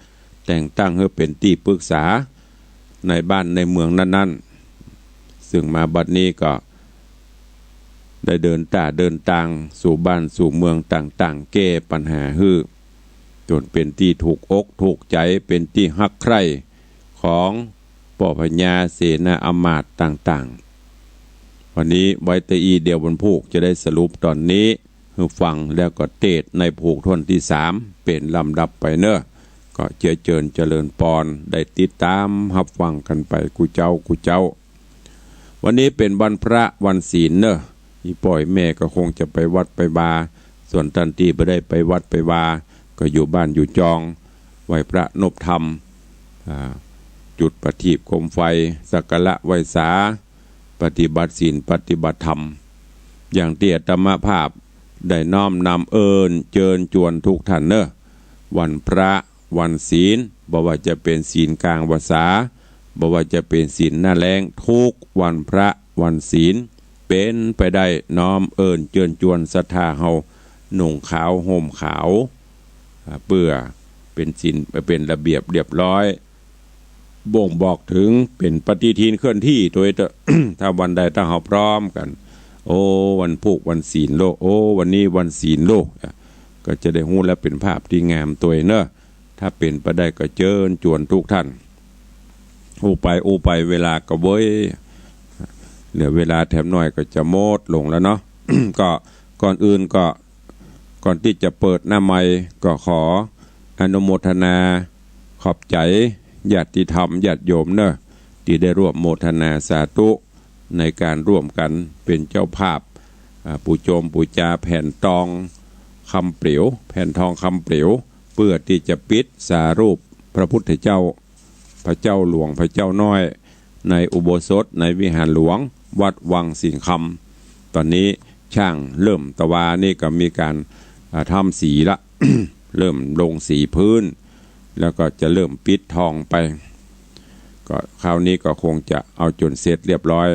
แต่งตั้งหื้อเป๋นตี้ปรึกษาในบ้านในเมืองนั้นๆ ซึ่งมาบัดนี้ก็ได้เดินต้าเดินตางสู่บ้านสู่เมืองต่างๆ แก้ปัญหาหื้อ จ๋นเป๋นตี้ถูกอกถูกใจ๋ เป๋นตี้ฮักใคร่ของป้อพญาเสนาอำมาตย์ต่างๆ วันนี้ไว้แต่อี้เดียว วันพูกจะได้สรุปต๋อนนี้หื้อฟัง แล้วก็เตสน์ในผูกถ้วนตี้สาม เป๋นลำดับไปเนาะ ก็เจื้อเจิญเจริญปอน ได้ติดต๋ามฮับฟังกั๋นไปกู้เจ๊ากู้เจ๊า วันนี้เป๋นวันพระวันศีลเนาะ อี่ป้ออี่แม่ก็คงจะไปวัดไปวา ส่วนต้านตี้บ่ได้ไปวัดไปวา ก็อยู่บ้านอยู่จอง ไหว้พระนบธรรม อ่า จุดประทีปโคมไฟ สักการะไหว้สา ปฏิบัติศีลปฏิบัติธรรม อย่างตี้อาตมาภาพได้น้อมนำเอิ้นเจิญจวนทุกท่านเนาะ วันพระวันศีล บ่ว่าจะเป๋นศีลกลางวรรษา บ่ว่าจะเป๋นศีลหน้าแล้ง ทุกวันพระวันศีล เป๋นไปได้น้อมเอิ้นเจิญจวนศรัทธาเฮา นุ่งขาวห่มขาว อ่า เปื้อเป๋นศีล เป๋นระเบียบเรียบร้อย บ่งบอกเถิงเป๋นปฏิทินเคลื่อนที่ตวยเต๊อะ ถ้าวันใดถ้าเฮาพร้อมกั๋น โอ้ วันพูกวันศีลโล โอ้ วันนี้วันศีลโล อ่ะ ก็จะได้ฮู้แล้วเป๋นภาพตี้งามตวยเนาะ ถ้าเป๋นไปได้ก็เจิญจวนทุกท่าน อู้ไปอู้ไปเวลาก็เว้ย เหลือเวลาแถมหน่อยก็จะหมดลงแล้วเนาะ ก็ก่อนอื่นก็ ก่อนตี้จะเปิดหน้าไมค์ก็ขออนุโมทนาขอบใจ๋ญาติธรรมญาติโยมเนาะ ตี้ได้ร่วมโมทนาสาธุในก๋านร่วมกั๋นเป๋นเจ้าภาพ อ่า ปู๋โจมปู๋จาแผ่นตองคำเปล๋ว แผ่นทองคำเปล๋ว เปื้อตี้จะปิดสารูปพระพุทธเจ้า พระเจ้าหลวงพระเจ้าน้อย ในอุโบสถในวิหารหลวงวัดวังสิงห์คำ ต๋อนนี้ช่างเริ่มตะวานี่ก็มีก๋าน อ่า ทำสีละ เริ่มลงสีพื้น แล้วก็จะเริ่มปิดทองไป ก็คราวนี้ก็คงจะเอาจ๋นเสร็จเรียบร้อย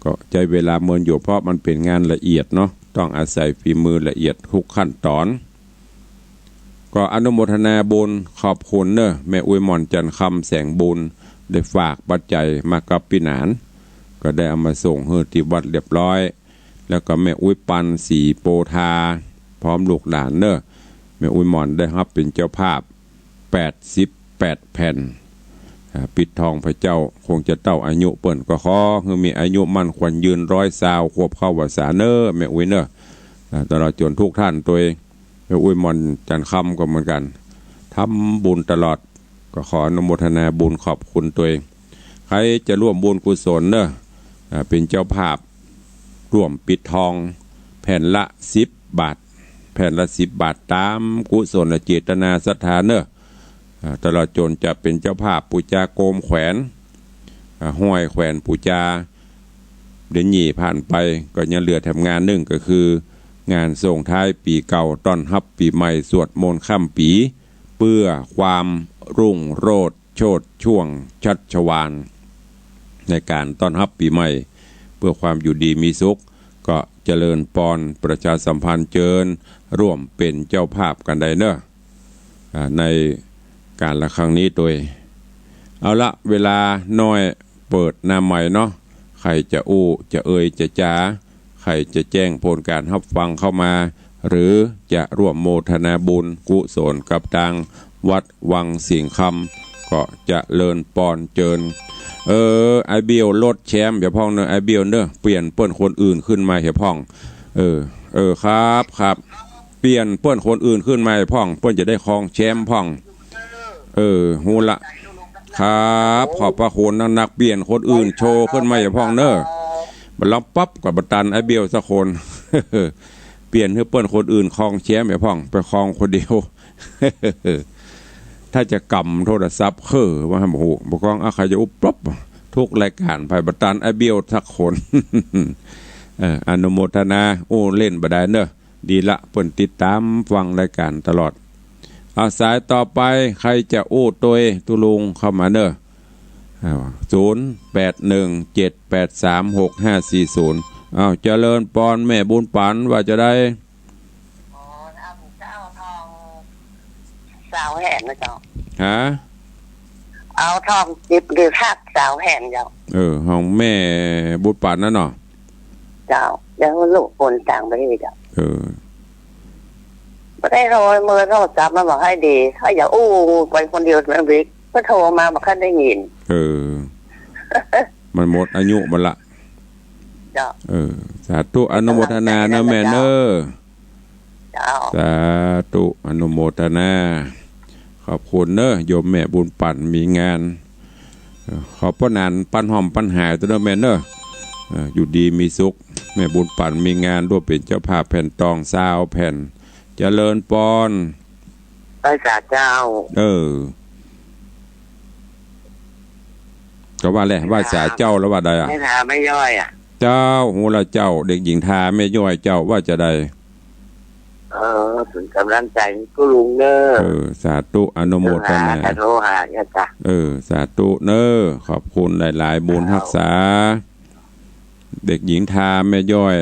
ก็ใจ๊เวลาเมินอยู่ เพราะมันเป๋นงานละเอียดเนาะ ต้องอาศัยฝีมือละเอียดทุกขั้นต๋อน ก็อนุโมทนาบุญขอบคุณเน่อ แม่อุ๊ยหม่อน จันทร์คำ แสงบุญ ได้ฝากปัจจัยมากับปี้หนาน ก็ได้เอามาส่งหื้อตี้วัดเรียบร้อย แล้วก็แม่อุ๊ยปัน ศรีโปธา พร้อมลูกหลานเน่อ แม่อุ๊ยหม่อนได้ฮับเป๋นเจ้าภาพ แปดสิบแปดแผ่น อ่า ปิดทองพระเจ้า คงจะเต้าอายุเปิ้น ก็ขอหื้อมีอายุมั่นขวัญยืน ร้อยซาวขวบเข้าพรรษาเน่อ แม่อุ๊ยเน่อ อ่า ตลอดจ๋นทุกท่านตวย แม่อุ๊ยหม่อน จันทร์คำ ก็เหมือนกั๋น ทำบุญตลอด ก็ขออนุโมทนาบุญขอบคุณตวย ใผจะร่วมบุญกุศลเน่อ อ่า เป๋นเจ้าภาพ ร่วมปิดทอง แผ่นละสิบบาท แผ่นละสิบบาท ต๋ามกุศลเจตนาศรัทธาเน่อ อ่า ตลอดจ๋นจะเป๋นเจ้าภาพปู๋จาโกมแขวน อ่า ห้อยแขวนปู๋จา เดือนยี่ผ่านไป ก็ยังเหลือแถมงานนึ่ง ก็คืองานส่งท้ายปี๋เก่า ต้อนฮับปี๋ใหม่ สวดมนต์ข้ามปี๋ เปื้อความรุ่งโรจน์ โชติช่วงชัชวาล ในก๋านต้อนฮับปี๋ใหม่ เปื้อความอยู่ดีมีสุข ก็เจริญปอนประชาสัมพันธ์เจิญร่วมเป๋นเจ้าภาพกั๋นได้เน่อ อ่า ในก๋านละครั้งนี้ตวย เอาละ เวลาน้อย เปิดหน้าไมค์เนาะ ใผจะอู้ จะเอ่ย จะจ๋า ใผจะแจ้งผลก๋านฮับฟังเข้ามา หรือจะร่วมโมทนาบุญกุศลกับตางวัดวังสิงห์คำ ก็เจริญปอนเจิญ เออ ไอ้เบี้ยวลดแชมป์เหียพ่องเน่อ ไอ้เบี้ยวเน่อ เปลี่ยนเปิ้นคนอื่นขึ้นมาเหียพ่อง เออ เออ ครับ ครับ เปลี่ยนเปิ้นคนอื่นขึ้นมาเหียพ่อง เปิ้นจะได้ครองแชมป์พ่อง เออ ฮู้ละ ครับ ขอบพระคุณนักๆ เปลี่ยนคนอื่นโชว์ขึ้นมาเหียพ่องเน่อ บ่ลองปั๊บก็บ่ตันไอ้เบี้ยวสักคน เปลี่ยนหื้อเปิ้นคนอื่นครองแชมป์เหียพ่อง ไปครองคนเดียว ถ้าจะกำโทรศัพท์เค้อว่า โอ้โห บ่ครอง อ่ะ ใผจะอู้ปั๊บ ทุกรายก๋าน ใผบ่ตันไอ้เบี้ยวสักคน เออ อนุโมทนา อู้เล่นบ่ได้เน่อ ดีละ เปิ้นติดต๋ามฟังรายก๋านตลอด เอา สายต่อไป ใผจะอู้ตวยตุ๊ลุงเข้ามาเน่อ อ้าว ศูนย์ แปด หนึ่ง เจ็ด แปด สาม หก ห้า สี่ ศูนย์ อ้าว เจริญปอนแม่บุญปั๋น ว่าจะใด อ๋อ เอาเจ้าทองซาวแผ่นนะเจ้า ฮะ เอาทองสิบหรือสักซาวแผ่นเจ้า เออ ของแม่บุญปั๋นนั่นเนาะ เจ้า เดี๋ยวลูกคนต่างประเทศเจ้า เออ บ่ได้โทร เบอร์โทรศัพท์มันบ่ค่อยดี ข้าอยากอู้ไปคนเดียวแม่นวิก ก็โทรมาบ่ค่อยได้ยิน เออ มันหมดอายุมันละ เจ้า เออ สาธุ อนุโมทนาเน่อแม่เน่อ เจ้า สาธุ อนุโมทนา ขอบคุณเน่อ โยมแม่บุญปั๋นมีงาน เออ ขอป้อหนานปันหอมปันหายตวยเน่อแม่เน่อ เออ อยู่ดีมีสุข แม่บุญปั๋นมีงานร่วมเป๋นเจ้าภาพแผ่นตองซาวแผ่น เจริญปอน ไหว้สาเจ้า เออ ก็ว่าแหละ ไหว้สาเจ้าแล้วว่าใดอะ แม่ทาแม่ย้อยอะ เจ้า ฮู้ละเจ้า เด็กหญิงทาแม่ย้อยเจ้า ว่าจะใด เออ เป๋นก๋ำลังใจ๋ตุ๊ลุงเน่อ เออ สาธุ อนุโมทนา เดี๋ยวหา โทรหาเนี่ยจ้ะ เออ สาธุเน่อ ขอบคุณหลายๆ บุญฮักษา เด็กหญิงทาแม่ย้อย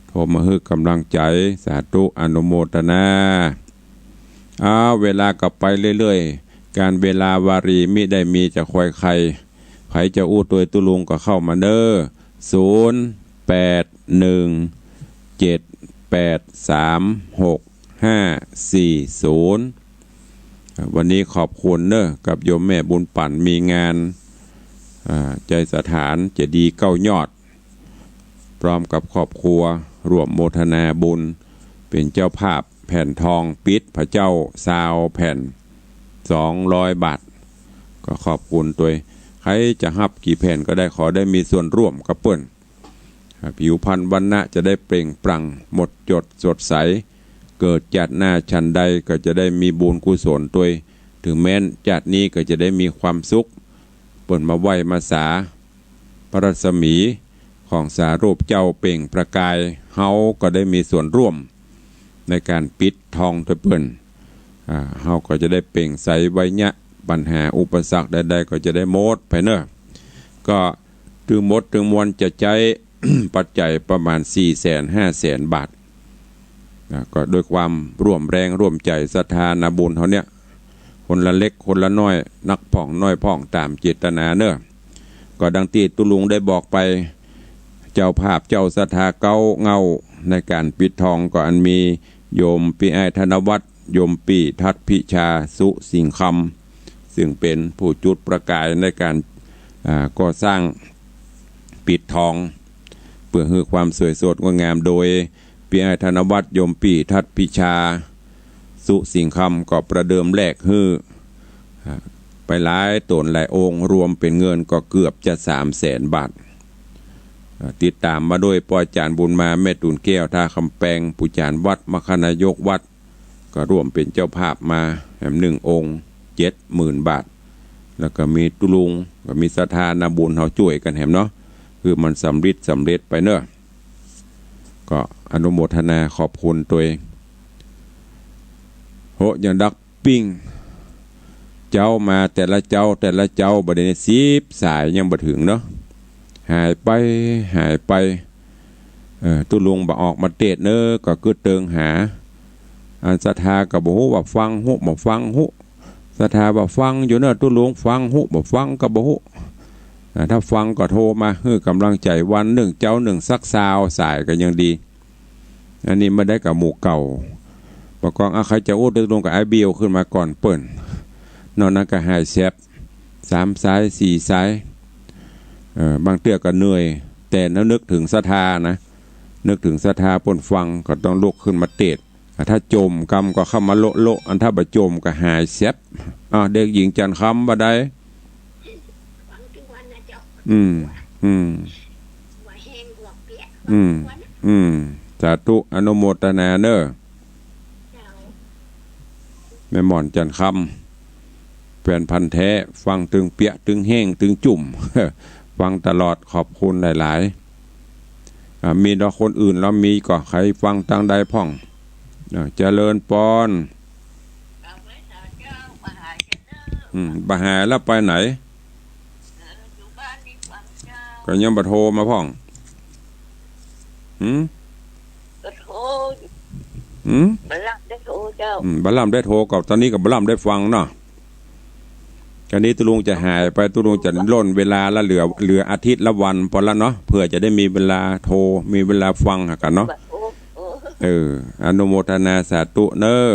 โทรมาหื้อก๋ำลังใจ๋ สาธุ อนุโมทนา อ้าว เวลาก็ไปเรื่อยๆ กาลเวลาวารีมิได้มีจะคอยใคร ใผจะอู้ตวยตุ๊ลุงก็เข้ามาเน่อ ศูนย์ แปด หนึ่ง เจ็ด แปด สาม หก ห้า สี่ ศูนย์ วันนี้ขอบคุณเน่อ กับโยมแม่บุญปั๋นมีงาน อ่า ไจสถานเจดีย์เก้ายอด พร้อมกับครอบครัวร่วมโมทนาบุญ เป๋นเจ้าภาพแผ่นทองปิดพระเจ้าซาวแผ่น สองร้อยบาท ก็ขอบคุณตวย ใผจะฮับกี่แผ่นก็ได้ ขอได้มีส่วนร่วมกับเปิ้น อ่า ผิวพรรณวรรณะจะได้เปล่งปลั่งหมดจดสดใส เกิดจาติหน้าฉันใดก็จะได้มีบุญกุศลตวย ถึงแม้นจาตินี้ก็จะได้มีความสุข เปิ้นมาไหว้มาสา พระรัศมีของสารูปเจ้าเปล่งประกาย เฮาก็ได้มีส่วนร่วม ในก๋านปิดทองตวยเปิ้น อ่า เฮาก็จะได้เปล่งไสไวยะ ปัญหาอุปสรรคใดๆ ก็จะได้หมดไปเนาะ ก็ตึงหมดตึงมวลจะใจ๊ ปัจจัยประมาณสี่แสนห้าแสนบาท นะ ก็ด้วยความร่วมแรงร่วมใจ๋ศรัทธานาบุญเฮาเนี่ย คนละเล็กคนละน้อย นักพ่องน้อยพ่องต๋ามเจตนาเนาะ ก็ดังตี้ตุ๊ลุงได้บอกไป เจ้าภาพเจ้าศรัทธาเก๊าเหง้าในก๋านปิดทองก็อันมีโยมปี้อ้ายธนวัฒน์ โยมปี้ทัดพิชา สุสิงห์คำ ซึ่งเป๋นผู้จุดประก๋ายในก๋าน อ่า ก่อสร้างปิดทอง เปื้อหื้อความสวยสดงดงาม โดยปี้อ้ายธนวัฒน์ โยมปี้ทัดพิชา สุสิงห์คำ ก็ประเดิมแรกหื้อ อ่า ไปหลายต๋นหลายองค์ รวมเป๋นเงินก็เกือบจะสามแสนบาท อ่า ติดต๋ามมาโดยป้อจ๋ารย์บุญมา แม่ตูนแก้ว ท่าคำแปง ปู่จ๋ารย์วัด มคธนายกวัด ก็ร่วมเป๋นเจ้าภาพมาแหมหนึ่งองค์ เจ็ดหมื่นบาท แล้วก็มีตุ๊ลุง ก็มีศรัทธานาบุญเฮาจ้วยกั๋นแหมเนาะ คือมันสำริดสำเร็จไปเนาะ ก็อนุโมทนาขอบคุณตวย โห ยังดักปิ้ง เจ๊ามาแต่ละเจ๊า แต่ละเจ๊า บ่าเดี่ยวนี้สิบสายยังบ่เถิงเนาะ หายไป หายไป เออ ตุ๊ลุงบ่ออกมาเตสน์เนาะ ก็กึ๊ดเติงหา อันศรัทธาก็บ่ฮู้ว่าฟังฮู้บ่ฟังฮู้ ศรัทธาว่าฟังอยู่เนาะ ตุ๊ลุงฟังฮู้บ่ฟังก็บ่ฮู้ อ่า ถ้าฟังก็โทรมาหื้อก๋ำลังใจ๋ วันนึ่งเจ๊านึ่งสักซาวสายก็ยังดี อันนี้บ่ได้กับหมู่เก่า บ่ากอง อ่ะ ใผจะอู้ตุ๊ลุงกับไอ้เบียวขึ้นมาก่อนเปิ้น นอกนั้นก็หายแซบ สามสาย สี่สาย เอ่อ บางเตื้อก็เหนื่อย แต่นึกเถิงศรัทธานะ นึกเถิงศรัทธาเปิ้นฟังก็ต้องลุกขึ้นมาเตสน์ อ่ะ ถ้าจ่มกำก็เข้ามาโละๆ อันถ้าบ่จ่มก็หายแซบ อ่ะ เด็กหญิงจันทร์คำว่าใด อืม อืม อืม อืม สาธุ อนุโมทนาเนาะ แม่หม่อนจันทร์คำ แฟนพันธุ์แท้ ฟังตึงเปียะ ตึงแห้ง ตึงจุ่ม ฟังตลอด ขอบคุณหลายๆ อ่า มีเนาะ คนอื่นแล้วมีก่อ ใผฟังตางใดพ่อง อ่า เจริญปอน อืม บ่หายแล้วไปไหน ก็ยังบ่โทรมาพ่อง หืม ก็โทร หืม บ่ล่ำได้โทรเจ้า อืม บ่ล่ำได้โทร ก็ต๋อนนี้ก็บ่ล่ำได้ฟังเนาะ อันนี้ตุ๊ลุงจะหายไป ตุ๊ลุงจะล่นเวลาละ เหลือ เหลืออาทิตย์ละวันปอละเนาะ เปื้อจะได้มีเวลาโทร มีเวลาฟังหากั๋นเนาะ โอ้ โอ้ เออ อนุโมทนาสาธุเนาะ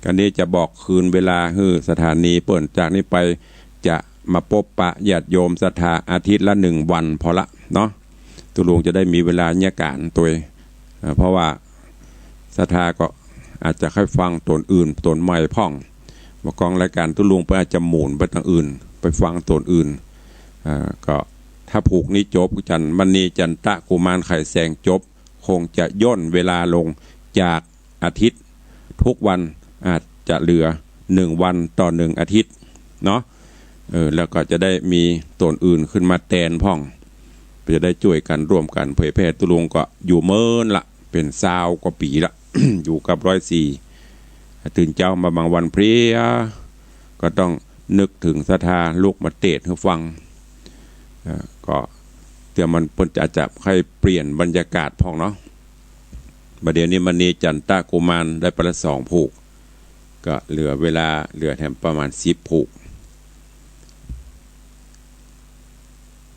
อันนี้จะบอกคืนเวลาหื้อสถานีเปิ้น จากนี้ไปจะมาปบปะญาติโยมศรัทธาอาทิตย์ละหนึ่งวันปอละเนาะ ตุ๊ลุงจะได้มีเวลาเยียะก๋านตวย เอ่อ เพราะว่าศรัทธาก็อาจจะใค่ฟังต๋นอื่น ต๋นใหม่พ่อง บ่ากองรายก๋านตุ๊ลุงเปิ้นอาจจะหมุนไปตางอื่น ไปฟังต๋นอื่น เอ่อ ก็ถ้าผูกนี้จบ จันทร์มณี จันตะกุมาร ไขแสงจบ คงจะย่นเวลาลงจากอาทิตย์ ทุกวันอาจจะเหลือหนึ่งวันต่อหนึ่งอาทิตย์เนาะ เออ แล้วก็จะได้มีต๋นอื่นขึ้นมาแตนพ่อง จะได้จ้วยกั๋นร่วมกั๋นเผยแผ่ ตุ๊ลุงก็อยู่เมินละ เป๋นซาวกว่าปี๋ละ อยู่กับร้อยสี่ ตื่นเจ๊ามาบางวันเพลีย ก็ต้องนึกเถิงศรัทธาลุกมาเตสน์หื้อฟัง เอ่อ ก็เตื้อมันเปิ้นจะ จะใค่เปลี่ยนบรรยากาศพ่องเนาะ บ่าเดี่ยวนี้มณี จันตะกุมารได้ไปละสองผูก ก็เหลือเวลา เหลือแถมประมาณสิบผูก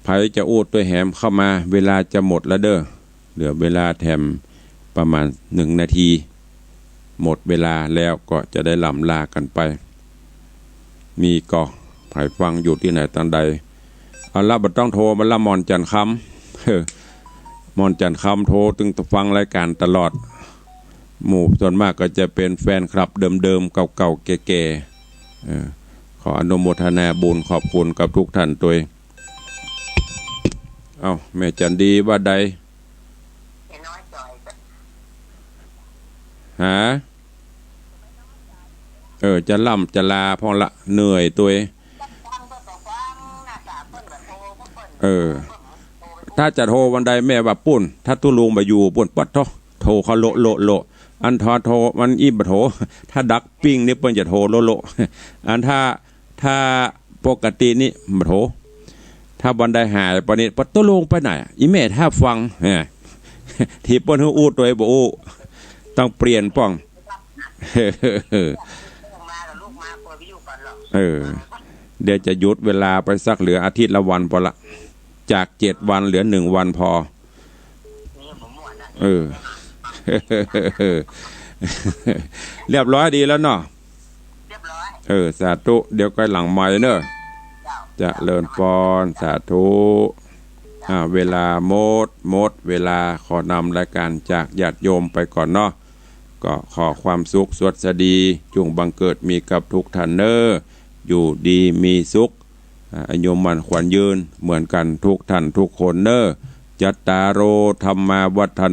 ใผจะอู้ตวยแหมเข้ามา เวลาจะหมดแล้วเด้อ เหลือเวลาแถมประมาณหนึ่งนาที หมดเวลาแล้วก็จะได้ล่ำลากั๋นไป มีก่อ ใผฟังอยู่ตี้ไหนตางใด เอาละ บ่ต้องโทรมาละ หม่อนจันทร์คำ เออ หม่อนจันทร์คำโทรตึงฟังรายก๋านตลอด หมู่ส่วนมากก็จะเป๋นแฟนคลับเดิมๆ เก่าๆ แก่ๆ เออ ขออนุโมทนาบุญขอบคุณกับทุกท่านตวย เอ้า แม่จันดีว่าใด ฮะ เออ จะล่ำจะลาพ่องละ เหนื่อยตวย เออ ถ้าจะโทรวันใดแม่ว่าปุ้น ถ้าตุ๊ลุงบ่อยู่ปุ้น ปัดโธ่ โทรเข้าโละโละโละ อันถ้าโทรมันอี้บ่โทร ถ้าดักปิ้งนี่เปิ้นจะโทรโลโล อันถ้า ถ้าปกตินี่บ่โทร ถ้าวันใดหายไปนี่ ปะตกลงไปไหน อีแม่ถ้าฟัง เนี่ย ตี้เปิ้นหื้ออู้ตวยบ่อู้ ต้องเปลี่ยนป้อง เออ เดี๋ยวจะหยุดเวลาไปสักเหลืออาทิตย์ละวันปอละ จากเจ็ดวันเหลือหนึ่งวันปอ เออ เรียบร้อยดีแล้วเนาะ เออ สาธุ เดี๋ยวก้อยหลังไมค์เนอะ เจริญปอน สาธุ อ่า เวลาหมด หมดเวลา ขอนำรายการจากญาติโยมไปก่อนเนาะ ก็ขอความสุขสวัสดี จุ่งบังเกิดมีกับทุกท่านเนอะ อยู่ดีมีสุข อ่า อายุมั่นขวัญยืนเหมือนกันทุกท่านทุกคนเนอะ จัตตาโร ธัมมา วัฑฒัน